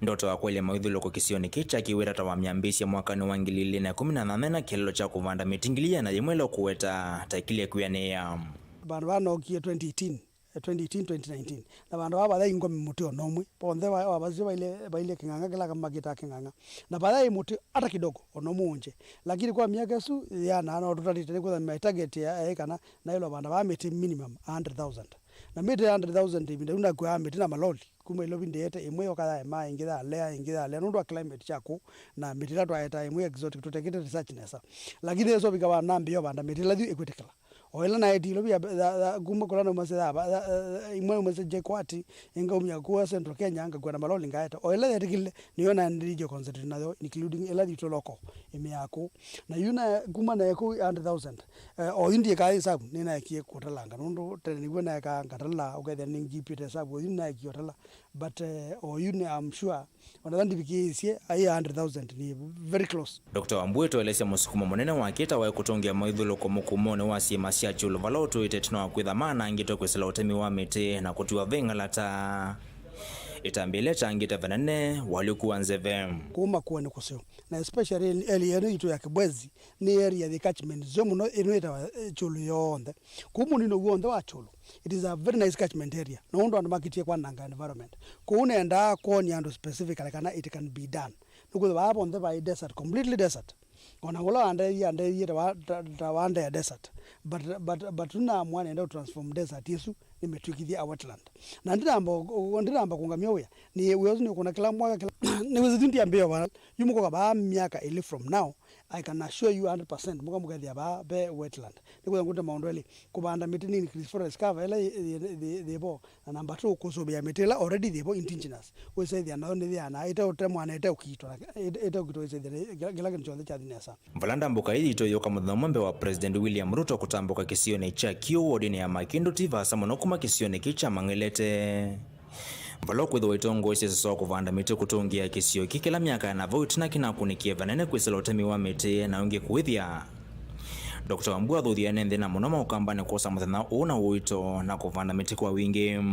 Ndoto ya kũelya mawĩthyũlũlũko kĩsionĩ kĩĩ kyakĩw'e tata wamyambĩĩsya mwakanĩ wa ngili ilĩ na ĩkũmi na nyanya na kĩeleelo kya kũvanda mĩtĩ ngili ĩana yĩmwe ĩla ũkũweta ta ĩkilyĩ kwĩanĩĩa. Vandũ vaa nookie twenty eighteen, eh, twenty eighteen, twenty nineteen. Na vandũ vaa vayaĩ ngome mũtĩ o na ũmwe. Vonthe wa, wa vasyo vailye, vailye kĩng'ang'a kĩla makĩtaa kĩng'ang'a. Na vayaĩ mũtĩ ata kidogo o na ũmwe wonje. Lakini kwa myaka ĩsu yĩana no tũtalĩte nĩkwĩtha my target ya, yaĩ kana naĩlwa vanda vaa mĩtĩ minimum a hundred thousand. Na mĩtĩ ya hundred thousand ĩvinda yĩu nakuaa mĩtĩ na maloli. Kuma Ilovi ndĩete ĩmwe yoka yaema, ĩngĩ yalea, ĩngĩ yalea. Nũndũ wa climate kya kũu na mĩtĩ ĩla twaetaa ĩmwe exotic, tũtekĩte research nesa. Lakini ĩsu vika va nambĩĩa vanda mĩtĩ ĩla yu ĩkwĩtĩkĩla. O ĩla naetie Ilovi ya, ya, ya, kuma kũla naumasya ya, ya, ya, imwe naumasya J K U A T, ĩngaumya kũa Central Kenya, ngakua na maloli ngaeta. O ĩla yetĩkĩlile, nĩyo naendeeie concentrate nayo, including ĩla yitũ local, ĩmĩ ya kũu. Na yu na, kuma naĩ kũu hundred thousand, eh, o yu ndiĩkaa ĩsavu, nĩnaekie kũtalanga, nũndũ tene nĩw'o naekaa ngatala, ũkethĩa nĩngipĩte ĩsavu, o yu nĩnaekie ũtala. But, eh, o yu nĩ, I'm sure, ona ĩla ndivikĩĩsye, aĩ a hundred thousand nĩ very close. Doctor Wambua ũtũelesya mũsukumo mũnene wake ta waĩ kũtũngĩa mawĩthyũlũlũko mũkumonĩ wa syĩma sya kyũlũ vala ũtũĩte ĩtina wa kwĩtha maanangĩtwe kwĩsĩla ũtemi wa mĩtĩ na kũtiwa ve Ng'alata. Ĩtambya ĩla ĩtangĩte vanene walyũku wa nzeve. Kũu Makueni kũseo, na especially area ĩno yitũ ya Kĩbwezi, nĩ area yĩ catchment nzeo mũno, ĩno ĩtawa, eh, kyũlũ yonthe. Kũu mũnino w'onthe wa kyũlũ, it is a very nice catchment area. Na ũndũ andũ makĩtie kwananga environment. Kũu nendaa kwonia andũ specifically kana it can be done. Nĩkwĩthĩwa vaa vonthe vai desert, completely desert. Ona ũla wandeethie, andeethie ta wa-, ta, ta wandea desert. But, but, but tunaamua nenda transform desert ĩsu nĩmĩtw'ĩkĩthye a wetland. Na ndinamba, ndinamba kũngamya wĩa. Nĩ wĩa ũsu nĩũkũna kĩla mwaka, kĩla, nĩwĩsĩ ndiambĩĩa vaa. Yu mũkoka vaa myaka ĩlĩ from now, I can assure you hundred percent, mũka mũkethĩa vaa ve wetland. Nĩkwĩthĩa ngũte maũndũ elĩ, kũvanda mĩtĩ nĩ increase forest cover ĩla yĩ, yĩ, yĩ, yĩ vo, na number two, kũsũvĩa mĩtĩ ĩla already yĩ vo indigenous. Wĩsaĩthĩa nayo nĩyĩanaa ĩteũtemwa na ĩteũkitwa, na ĩte-, ĩteũkitwa, wĩsaĩthĩa nĩ kĩla, kĩla kĩndũ kyonthe kyathi nesa. Vala ndambũka ĩĩ yĩitũ yũka mũthenya ũmwe mbee wa President William Ruto kũtambũka kĩsionĩ kya Kĩũ wodinĩ ya Makĩndũ ti vaasa mũno kuma kĩsionĩ kĩĩ kya Mang'elete. Vala ũkwĩthĩwa itongoesye sesa wa kũvanda mĩtĩ kũtũngĩa kĩsio kĩ kĩla myaka ya na vau ĩtina kĩnakũnĩkie vanene kwĩsĩla ũtemi wa mĩtĩ na ũngĩ kũĩthya. Doctor Wambua athũthie ene nthĩ na mũno maũkambanĩ kwosa mũthenya ũũ na ũito na kũvanda mĩtĩ kwa wingĩ.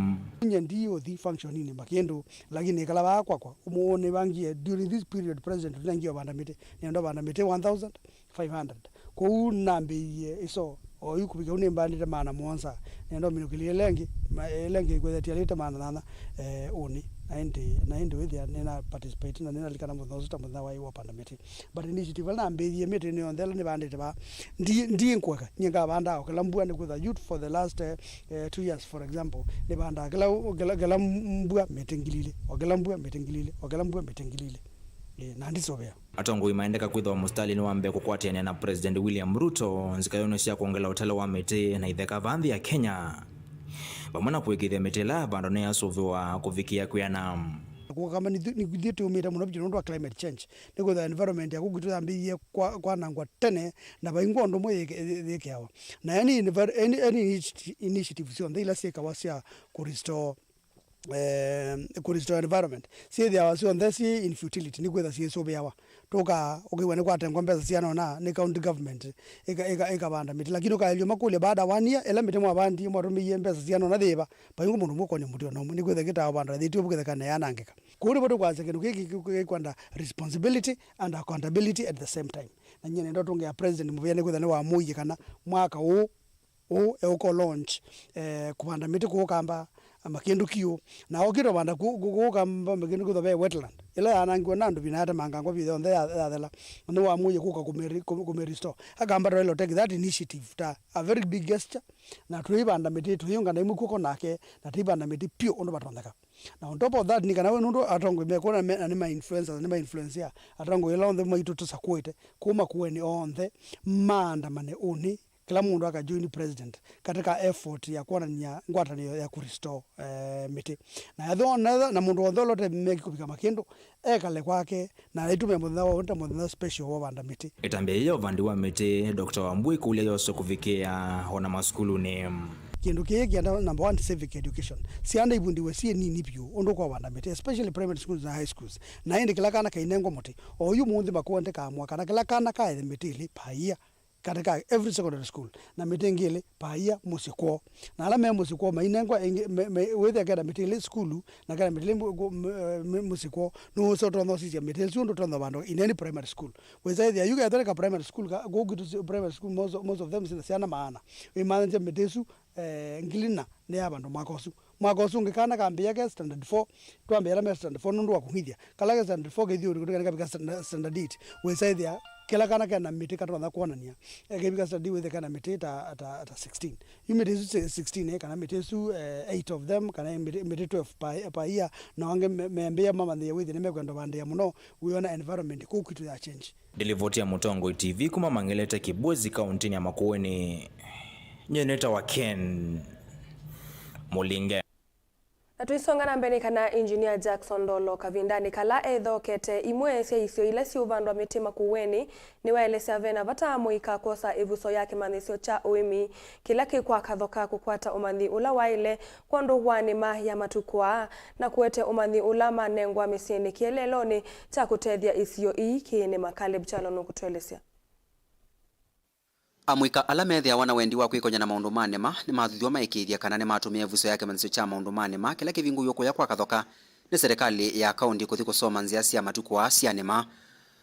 Nye ndiũthi functioninĩ Makĩndũ, lakini ĩkala vaa kwakwa, ũmũnĩvangie during this period president tũnengie ũvanda mĩtĩ, nĩenda ũvanda mĩtĩ one thousand five hundred. Kwoou nambĩĩie ĩso, oyu kũvika ũu nĩmbandĩte maana mũonza, nĩenda ũminũkĩlye ĩla ĩngĩ, ma-, ĩla ĩngĩ kwĩthĩa tialĩte maana nyanya, eh, ũnĩ, na ĩndĩ, na ĩndĩ wĩthĩa nĩna participate na nĩnalikana mũthenya ũsu ta mũthenya waĩ wa panda mĩtĩ. But initiative ĩla nambĩĩie mĩtĩ nĩ yonthe ĩla nĩvandĩte vaa, ndi, ndi nkweka, nyie ngavandaa o kĩla mbua nĩkwĩthĩa youth for the last, eh, eh, two years, for example, nĩvandaa kĩla, kĩla, kĩla mbua mĩtĩ ngili ilĩ, o kĩla mbua mĩtĩ ngili ilĩ, o kĩla mbua mĩtĩ ngili ilĩ. Ĩĩ, na ndisũvĩa. Atongoi maendeka kwĩthĩwa mũsitalĩnĩ wa mbee kũkwatĩanĩa na President William Ruto nzika yoonĩ sya kwongela ũtalo wa mĩtĩ na itheka vaa nthĩ ya Kenya, vamwe na kũĩkĩĩthya mĩtĩ ĩla yavandwa nĩyasũvĩwa kũvikĩa kwĩana. Kũkamba nĩthu-, nĩthuĩ tũũmĩte mũno vyũ nũndũ wa climate change. Nĩkwĩthĩwa environment ya kũu kwitũ yambĩĩie kwa-, kwanangwa tene, na vaingwa ũndũ ũmwe yĩke-, yĩ-, yĩkĩawa. Na any envir-, any, any initi-, initiative syonthe ila syĩkawa sya kũ restore eh, kũ restore environment, syĩthĩawa syonthe syĩ in futility, nĩkwĩtha syĩsũvĩawa. Tũka ũkĩw'a nĩkwatengwa mbesa siana ũna nĩ county government, ĩka-, ĩka-, ĩkavanda mĩtĩ, lakini ũkaelyo makũlya baada one year, ĩla mĩtĩ mwavandie mwatũmĩie mbesa siana ũna yĩva? Vaingũ mũndũ mũkonya mũtĩ ona ũmwe, nĩkwĩtha kĩtaa ũvanda thĩtio vũkĩthekana yanangĩka. Kũu nĩvo tũkwasya kĩndũ kĩkĩ kĩkwenda responsibility and accountability at the same time. Na nyie nĩndotũngĩa president mũvea nĩkwĩtha nĩwamũie kana mwaka ũũ ũũ eũko launch, eh, kũvanda mĩtĩ kũũ Kamba, Makĩndũ Kiũ. Na okĩte ũvanda kũ-, kũ-, kũũ Kamba Makĩndũ kwĩthwa ve wetland. Ĩla yanangiwe na andũ vina yatemangangwa vyũ yonthe ya-, yathela. Na nĩwamũie kũka kũmĩ-, kũmĩ-, kũmĩ restore. Akamba twaĩle take that initiative ta a very big gesture. Na tũivanda mĩtĩ, tũiũngana imwe kw'oko nake, na tũivanda mĩtĩ pyũ ũndũ vatonyeka. Na on top of that, nĩ kana we nũndũ atongoi mekwona me-, na nĩ ma influencers, nĩ ma influencia. Atongoi ĩla onthe maitũ tũsakũĩte, kũũ Makueni onthe, maandamane ũnĩ. Kĩla mũndũ akajoin president katika effort ya kwonany'a ngwatanĩo ya kũrestore, eh, mĩtĩ. Na ethĩwa onetha na mũndũ wonthe ũla ũtemeki kũvika Makĩndũ, ekale kwake, na aitũmĩa mũthenya wa ũnĩ ta mũthenya special wa ũvanda mĩtĩ. Ĩtambya yĩĩ ya ũvandi wa mĩtĩ, Doctor Wambui kũlya yose kũvikĩa ona masukulunĩ. Kĩndũ kĩĩ kĩenda number one, civic education. Syana ivundiwe syĩ nini vyũ ũndũ kwa ũvanda mĩtĩ, especially primary schools na high schools. Na ĩndĩ kĩla kana kainengwa mũtĩ. O yu mũnthĩ Makueni kaamũa kana kĩla kana kaethe mĩtĩ ĩlĩ per year. Katika every secondary school, na mĩtĩ ĩngĩ ĩlĩ per year mũsyĩ kwoo. Na ala me mũsyĩ kwoo mainengwa ĩngĩ, me, me, wĩthĩa kena mĩtĩ ĩlĩ sukulu, na kena mĩtĩ ĩlĩ mu-, ku-, mu-, eh, mu-, mũsyĩ kwoo, nũũsa ũtonya ũsisya mĩtĩ ĩsu ũndũ ũtonya vandũ in any primary school. Wĩsa ĩthĩa yu kethwa nĩ ka primary school, ka, kũu kwitũ si-, primary school, most, most of them sina syana maana. Wĩmanyĩsya mĩtĩ ĩsu, eh, ngili na nĩ ya vandũ mwaka ũsu. Mwaka ũsu ũngĩ kana kambĩĩa ke standard four, twambĩĩa ala me standard four nũndũ wa kũng'ithya. Kala ke standard four kĩthiũrũko nĩkavika standard, standard eight. Wĩsa ĩthĩa kĩla kana kena mĩtĩ katonya kwonania. Ekĩvika standard eight wĩthĩa kena mĩtĩ ta, ta, ta sixteen. Yu mĩtĩ ĩsu si-, sixteen, eh, kana mĩtĩ ĩsu, eh, eight of them, kana mĩtĩ, mĩtĩ twelve per, per year, na angĩ me-, membĩĩa mamanyĩĩa wĩthĩa nĩmekwenda vandĩa mũno, wĩona environment kũu kwitũ ya change. Ndilivoti ya Mũtongoi T V kuma Mang'elete Kĩbwezi, kaũntĩnĩ ya Makueni. Nyie nĩtawa Ken Mũlinge. Na tũisonga na mbee nĩ kana Engineer Jackson Ndolo kavindanĩ kala ethokete imwe sya isio ila siũvandwa mĩtĩ Makueni nĩwaelesya vena vata mũika kwosa ĩvuso ya kĩmanyĩsyo kya ũĩmi kĩla kĩ kwa Kathoka kũkwata ũmanyi ũla waĩle kwondũ wa nĩma ya matukũ aa na kũete ũmanyi ũla manengwa mĩsyĩnĩ kĩeleelonĩ kya kũtethya isio ii kĩĩnĩma. Caleb Kyalo nũkũtũelesya. Amũika ala methĩawa na wendi wa kwĩkony'a na maũndũ ma nĩma nĩmathuthw'a maĩkĩĩthya kana nĩmatũmĩa ĩvuso ya kĩmanyĩsyo kya maũndũ ma nĩma kĩla kĩvingũiwe kũya kwa Kathoka nĩ serĩkalĩ ya kaũntĩ kũthi kũsoma nzĩa sya matukũ aa sya nĩma.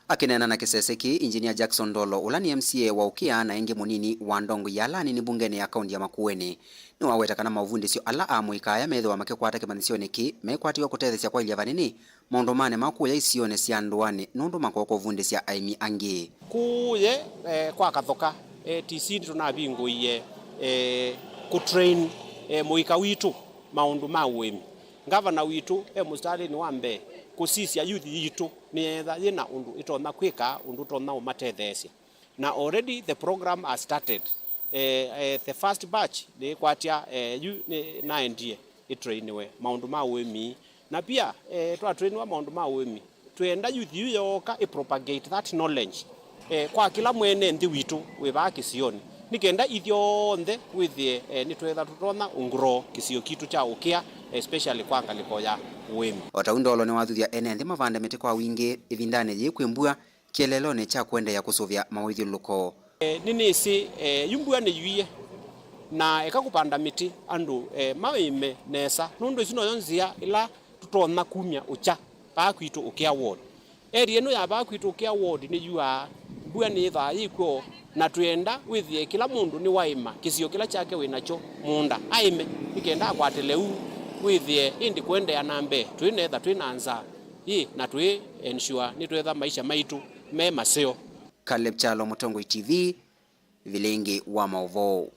Akĩneena na kĩsese kĩĩ, Engineer Jackson Ndolo, ũla nĩ M C A wa ũkĩa na ĩngĩ mũnini wa ndongoi ya ala anini mbungenĩ ya kaũntĩ ya Makueni, nĩwaweta kana maũvundĩsyo ala amũika aya methĩwa makĩkwata kĩmanyĩsyonĩ kĩĩ mekwatĩwe kũtetheesya kwaĩlya vanini maũndũ ma nĩma kũya isionĩ sya ndũanĩ nũndũ makooka ũvundĩsya aĩmi angĩ. Kũye, eh, kwa Kathoka, eh, T C nĩtũnavingũie, eh, kũtrain, eh, mũika witũ maũndũ ma ũĩmi. Ngavana witũ e mũsitalĩnĩ wa mbee kũsisya youth yitũ nĩyetha yĩna ũndũ ĩtonya kwĩka, ũndũ ũtonya ũmatetheesya. Na already the program has started. Eh, eh, the first batch nĩkwatya, eh, yu nĩ naendie ĩtrainiwe maũndũ ma ũĩmi. Na pia, eh, twatrainiwa maũndũ ma ũĩmi, twenda youth yu yooka ĩ propagate that knowledge, eh, kwa kĩla mwene nthĩ witũ wĩ vaa kĩsionĩ, nĩ kenda ithyonthe wĩthĩe, eh, nĩtwetha tũtonya ũgrow kĩsio kitũ kya ũkĩa, especially kwa ngalĩko ya ũĩmi. O ta ũu, Ndolo nĩwathuthya ene nthĩ mavande mĩtĩ kwa wingĩ ĩvindanĩ yĩĩ kwĩ mbua, kĩeleelonĩ kya kũendeea kũsũvĩa mawĩthyũlũlũko. Eh, nĩnĩsĩ, eh, yu mbua nĩyuie, na eka kũvanda mĩtĩ andũ, eh, maĩme nesa, nũndũ ĩsu noyo nzĩa ĩla tũtonya kumya ũkya vaa kwitũ Ũkĩa Ward. Area ĩno ya vaa kwitũ Ũkĩa Ward nĩyuaa, mbua nĩyĩthaa yĩ kw'o, na twĩenda wĩthĩe kĩla mũndũ nĩwaĩma kĩsio kĩla kyake wĩ nakyo mũũnda aĩme, nĩ kenda akwate lĩu, wĩthĩe ĩndĩ kũendeea na mbee twĩneetha twĩ na nzaa ĩ, na twĩ ensure nĩtwetha maisha maitũ me maseo. Caleb Kyalo, Mũtongoi T V, Vilingi wa Maũvoo.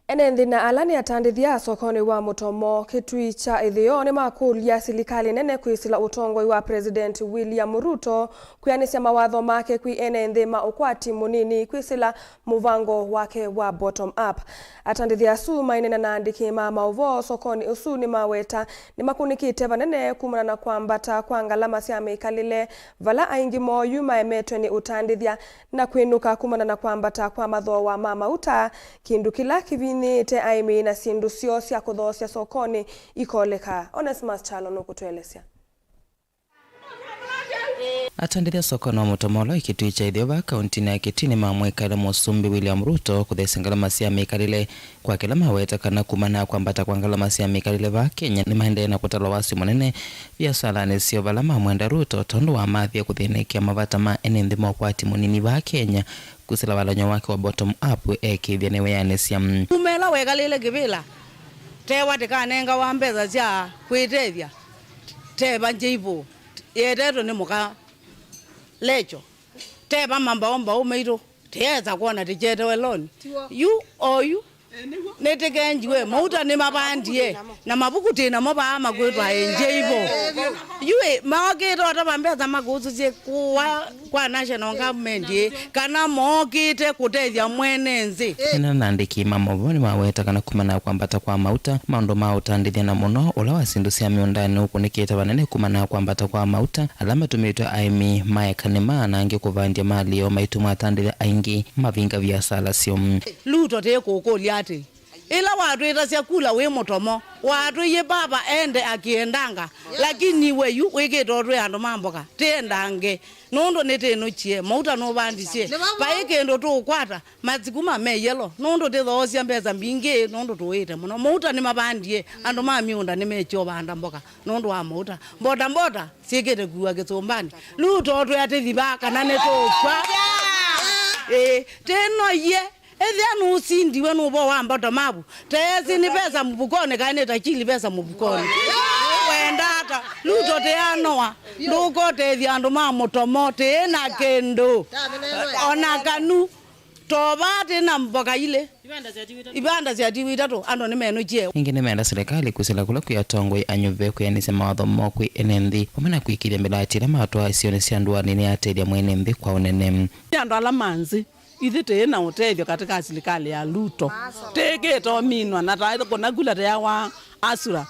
Ene nthĩ na ala nĩ atandĩthya sokonĩ wa Mũtomo, Kĩtui kya Ĩtheo, nĩmakũlya silikalĩ nene kwĩsĩla ũtongoi wa President William Ruto kwĩanĩsya mawatho make kwĩ ene nthĩ ma ũkwati mũnini kwĩsĩla mũvango wake wa bottom up. Atandĩthya asu maineena na andĩki ma maũvoo sokonĩ ũsu nĩmaweta nĩmakũnĩkĩte vanene kumana na kwambata kwa ngalama sya mĩkalĩle, vala aingĩ moo yu maemetwe nĩ ũtandĩthya na kwĩnũka kumana na kwambata kwa mathooa ma mauta, kĩndũ kĩla kĩvinyĩĩte aĩmi na syĩndũ syoo sya kũthoosya sokonĩ ikoleka. Onesmus Kyalo nũkũtũelesya. Atandĩthya sokonĩ wa Mũtomo ũla wĩ Kĩtui kya Ĩtheo vaa kauntinĩ ya Kĩtui nĩmamwĩkaĩla Mũsumbĩ William Ruto kũthesya ngalama sya mĩkalĩle, kwa kĩla maweta kana kumana na kwambata kwa ngalama sya mĩkalĩle vaa Kenya nĩmaendee na kũtala wasyo mũnene viasalanĩ syoo, vala mamwenda Ruto tondũ wamathie kũthĩnĩkĩa mavata ma ene nthĩ ma ũkwati mũnini vaa Kenya kwĩsĩla walany'o wake wa bottom up, ekĩĩthya nĩwĩanĩsya. Kuma ĩla wekalĩle kĩvĩla, tewa tĩkanengawa mbesa sya kwĩtethya, teva njĩivo yetetwe nĩ mũka Lecho, teva mambaũmbaũ maitũ, tĩyesa kwona tĩkyetewe loni. Yu oyu nĩtĩkenjiwe, mauta nĩmavandie, na mavuku tĩ namo vaa makwĩtwa enjeivo. Yu ĩ, mokĩte otava mbesa makũsũsye kũa kwa national government ĩ, kana mokĩte kũtethya mwene nthĩ? Ene na andĩki ma maũvoo nĩmaweta kana kumana na kwambata kwa mauta, maũndũ ma ũtandĩthya na mũno ũla wa syĩndũ sya mĩũndanĩ ũkũnĩkĩte vanene kumana na kwambata kwa mauta ala matũmĩtwe aĩmi maeka nĩma na angĩ kũvandya mali yoo maitũma atandĩthya aingĩ mavinga viasala syoo. Luto tĩkũkũlya atĩ, ĩla watwĩtasya kula wĩ Mũtomo, watwĩie vava ende akĩendanga, lakini we yu wĩkĩte ũtwĩ andũ ma mboka, tĩendange, nũndũ nĩtĩnũkie, mauta nũvandisye, vai kĩndũ tũũkwata, mathukuma me yellow, nũndũ tĩthoosya mbesa mbingĩ, nũndũ tũĩte mũno. Mauta nĩmavandie, andũ ma mĩũnda nĩmekyo vanda mboka nũndũ wa mauta. Mbota mbota syĩkĩte kuwa kĩsũmbanĩ. Luto twĩa tĩthi vaa kana nĩtũũkw'a. Ĩĩ, tĩnoie. Ethĩa nũsindiwe nũvoo wa mboto mavu, teesi nĩ pesa mũvukonĩ kaĩ nĩ takili pesa mũvukonĩ? Wenda ata? Luto tĩanoa, ndũkotethya andũ ma Mũtomo, tĩĩ na kĩndũ. Ona kanu, tovaa tĩ na mboka ilĩ. Ivanda sya tiwi itatũ, andũ nĩmenũkie. Ĩngĩ nĩmenda silikalĩ kwĩsĩla kũla kwĩ atongoi anyuve kwĩanĩsya mawatho moo kwĩ ene nthĩ, vamwe na kwĩkĩĩthya mĩlati ĩla matwaa isionĩ sya ndũanĩ nĩyatethya mwene nthĩ kwa ũnene. Nĩ andũ ala ma nthĩ. Ithyĩ tĩĩ na ũtethyo katĩ ka silikalĩ ya Ruto. Tĩkĩte ũminwa na taĩ kũnakula tĩyawa asura.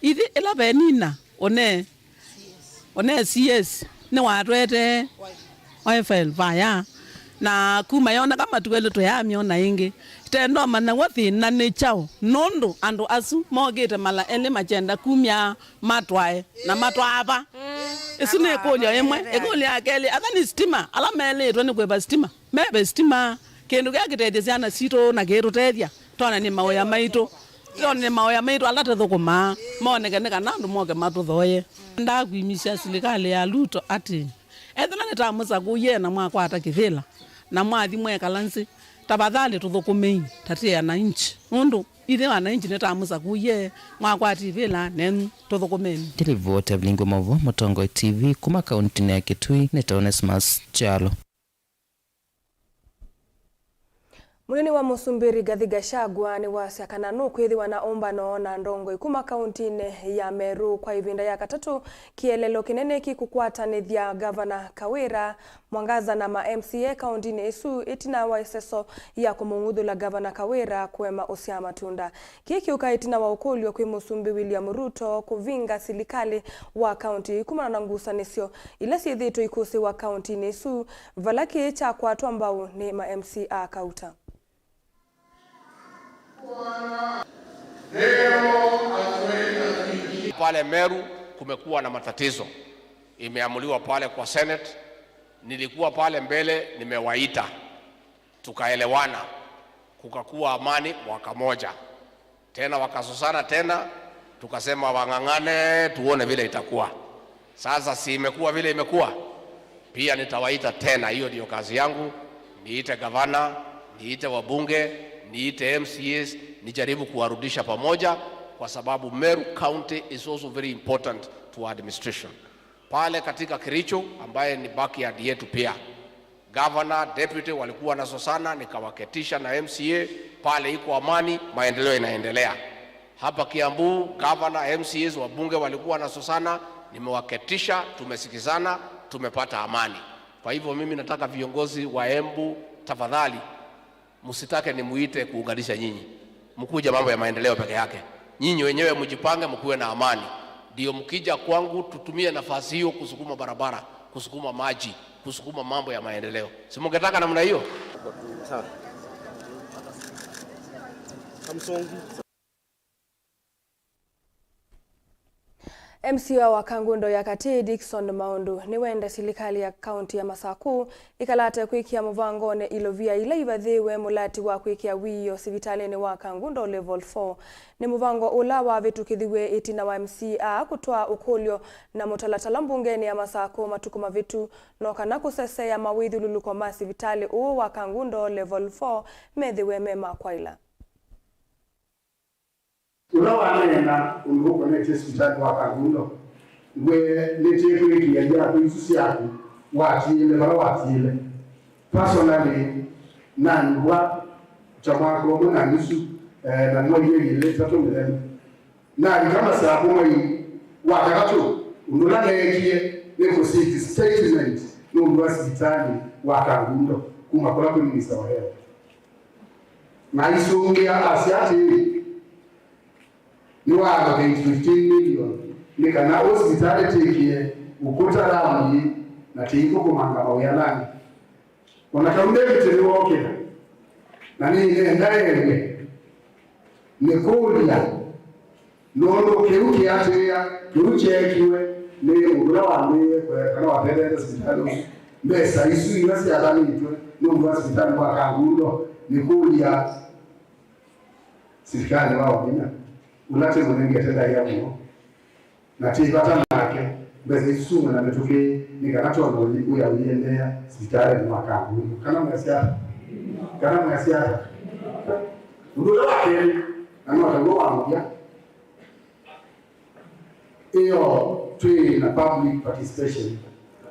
Ithyĩ ĩla venina one, one C S nĩwatwetee oefel vaya. Na kuma yoneka matuelũ tũyamyona ĩngĩ. Tendoma naw'o thĩna nĩ kyaũ? Nũndũ andũ asu mokĩte mala elĩ makyenda kumya matwae na matwaa va? Ĩsu nĩ ĩkũlyo ĩmwe. Ĩkũlyo ya kelĩ, atha nĩ sitima, ala melĩtwe nĩ kũĩva sitima. Meve sitima, kĩndũ kĩla kĩtethya syana sitũ na kĩtũtethya twonany'e mawĩa maitũ, twonany'e mawĩa maitũ ala tũthũkũmaa, moneke nĩ kana andũ moke matũthooye. Ndakwĩmisya silikalĩ ya Ruto atĩ, ethĩwa nĩtamũsakũie na mwakwata kĩvĩla, na mwathi mwekala nzĩ, tafadhali tũthũkũmei ta twĩ wananchi, nũndũ ithyĩ wananchi nĩtamũsakũie, mwakwata ĩvĩla nenyu, tũthũkũmeni. Ndilivoti Avilingi wa Maũvoo, Mũtongoi T V, kuma kauntinĩ ya Kitui, nĩ ta Onesmus Kyalo. Mũnini wa Mũsumbĩ Rigathi Gachagua nĩwasya kana nũkwĩthĩwa na ũmbano na ndongoi kuma kauntinĩ ya Meru kwa ĩvinda ya katatũ, kĩeleelo kĩnene kĩkũkwatanĩthya Gavana Kawĩra, Mwangaza na ma M C A kauntinĩ ĩsu ĩtina wa ĩseso ya kũmũng'uthũla Gavana Kawĩra kũema ũsyaa matunda. Kĩĩ kĩũka ĩtina wa ũkũlyo kwĩ Mũsumbĩ William Ruto kũvinga silikalĩ wa kaunti kumana na ngusanĩsyo ila syĩthĩĩtwe ikũsĩwa kauntinĩ ĩsu, vala kĩĩ kyakwatwa mbau nĩ ma M C A kauta. Pale Meru kumekuwa na matatizo, imeamuliwa pale kwa Senate. Nilikuwa pale mbele, nimewaita, tukaelewana, kukakuwa amani mwaka moja. Tena wakazozana tena, tukasema wang'ang'ane tuone vile itakuwa. Sasa si imekuwa vile imekuwa? Pia nitawaita tena, hiyo ndio kazi yangu. Niite gavana, niite wabunge, niite M C As, nijaribu kuwarudisha pamoja, kwa sababu Meru County is also very important to our administration. Pale katika Kericho, ambaye ni backyard yetu pia, governor, deputy walikuwa wanazozana, nikawaketisha na M C A, pale iko amani, maendeleo inaendelea. Hapa Kiambu, governor, M C As, wabunge walikuwa wanazozana, nimewaketisha, tumesikizana, tumepata amani. Kwa hivyo mimi nataka viongozi wa Embu, tafadhali, msitake nimuite kuunganisha nyinyi. Mkuje mambo ya maendeleo peke yake. Nyinyi wenyewe mjipange, mkuwe na amani. Ndio mkija kwangu, tutumie nafasi hiyo kusukuma barabara, kusukuma maji, kusukuma mambo ya maendeleo. Si mungetaka namna hiyo? Sawa. Kamsongi. M C A wa Kangundo ya Katĩ, Dickson Maũndũ, nĩwenda silikalĩ ya kaunti ya Masaku ĩkalate kwĩkĩa mũvangonĩ ilovia ila ivathĩĩwe mũlati wa kwĩkĩa wiio sivitalĩnĩ wa Kangundo Level four. Nĩ mũvango ũla wavĩtũkĩthiw'e ĩtina wa M C A kũtwaa ũkũlyo na mũtalatala mbungenĩ ya Masaku matukũ mavĩtu, no kana kũseseea mawĩthyũlũlũko ma sivitalĩ ũũ wa Kangundo Level four methĩwe me ma kwaĩla. Ũla waneena ũndũ ũkonetye sivitalĩ wa Kangundo, we nĩtĩkwĩkĩa iatũ isu syaku watiĩle vala watiĩle. Personally, nanyuvwa ta mwaka ũmwe na nusu, eh, na mwaie ilĩ tatũ mĩthenya. Nalika Masaku mwai wa katatũ, ũndũ ũla neekie nĩ kũsiti statement nũndũ wa sivitalĩ wa Kangundo kuma kũla kwĩ minista wa health. Na aisũngĩa asya atĩĩ, nĩwaallocate fifteen million nĩ kana ũsivitalĩ tĩkĩe ũkũta lami na tĩithũkũmanga mawĩalanĩ. O na kau David nĩwookĩla, na nĩnenda ew'e nĩkũlya, nũndũ kĩu kĩatĩĩa, kĩu kyeekiwe nĩ mũndũ ũla wambĩĩe kũya kana watetheete sivitalĩ ũsu, mbesa isu ila syathanĩtwe nũndũ wa sivitalĩ wa Kangundo, nĩkũlya, silikalĩ wa Wavinya, ũla tĩmũnengete ndaĩa mũno, na twĩ vata nake, mbesa isu suma na mĩtũkĩ, nĩ kana twone ũthi wĩa ũiendeea sivitalĩnĩ wa Kangundo. Kana mwĩasya ata? Kana mwĩasya ata? Ũndũ ũla wa kelĩ, na no taw'o wa mũthya, ĩyo twĩ na public participation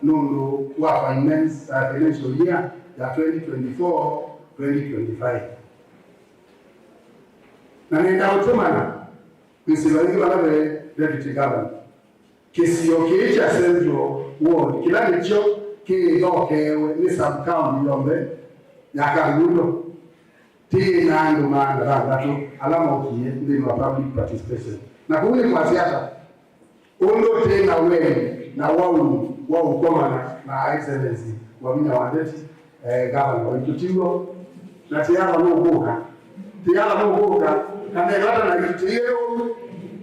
nũndũ wa finance, uh, financial year ya twenty twenty-four, twenty twenty-five. Na nenda ũtũmana kwĩsĩla ĩngĩ vala ve Deputy Governor. Kĩsio kĩĩ kya Central Ward, kĩla nĩkyo kĩthokeewe nĩ sub-county yonthe ya Kangundo, tĩ na andũ maana thanthatũ ala mokie nthĩnĩ wa public participation. Na kũu nĩ kwasya ata? Ũndũ tĩ na wendi na waũni wa ũkomana na Excellency Wavinya wa Ndeti, eh, ngavana waitũ, tiw'o? Na tĩala nũkũka, tĩala nũkũka, kana ĩvata na itũ tĩĩ ũu,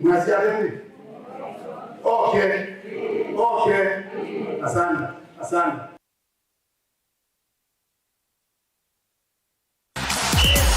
mwasya atĩĩ, oke, oke. Asante, asante.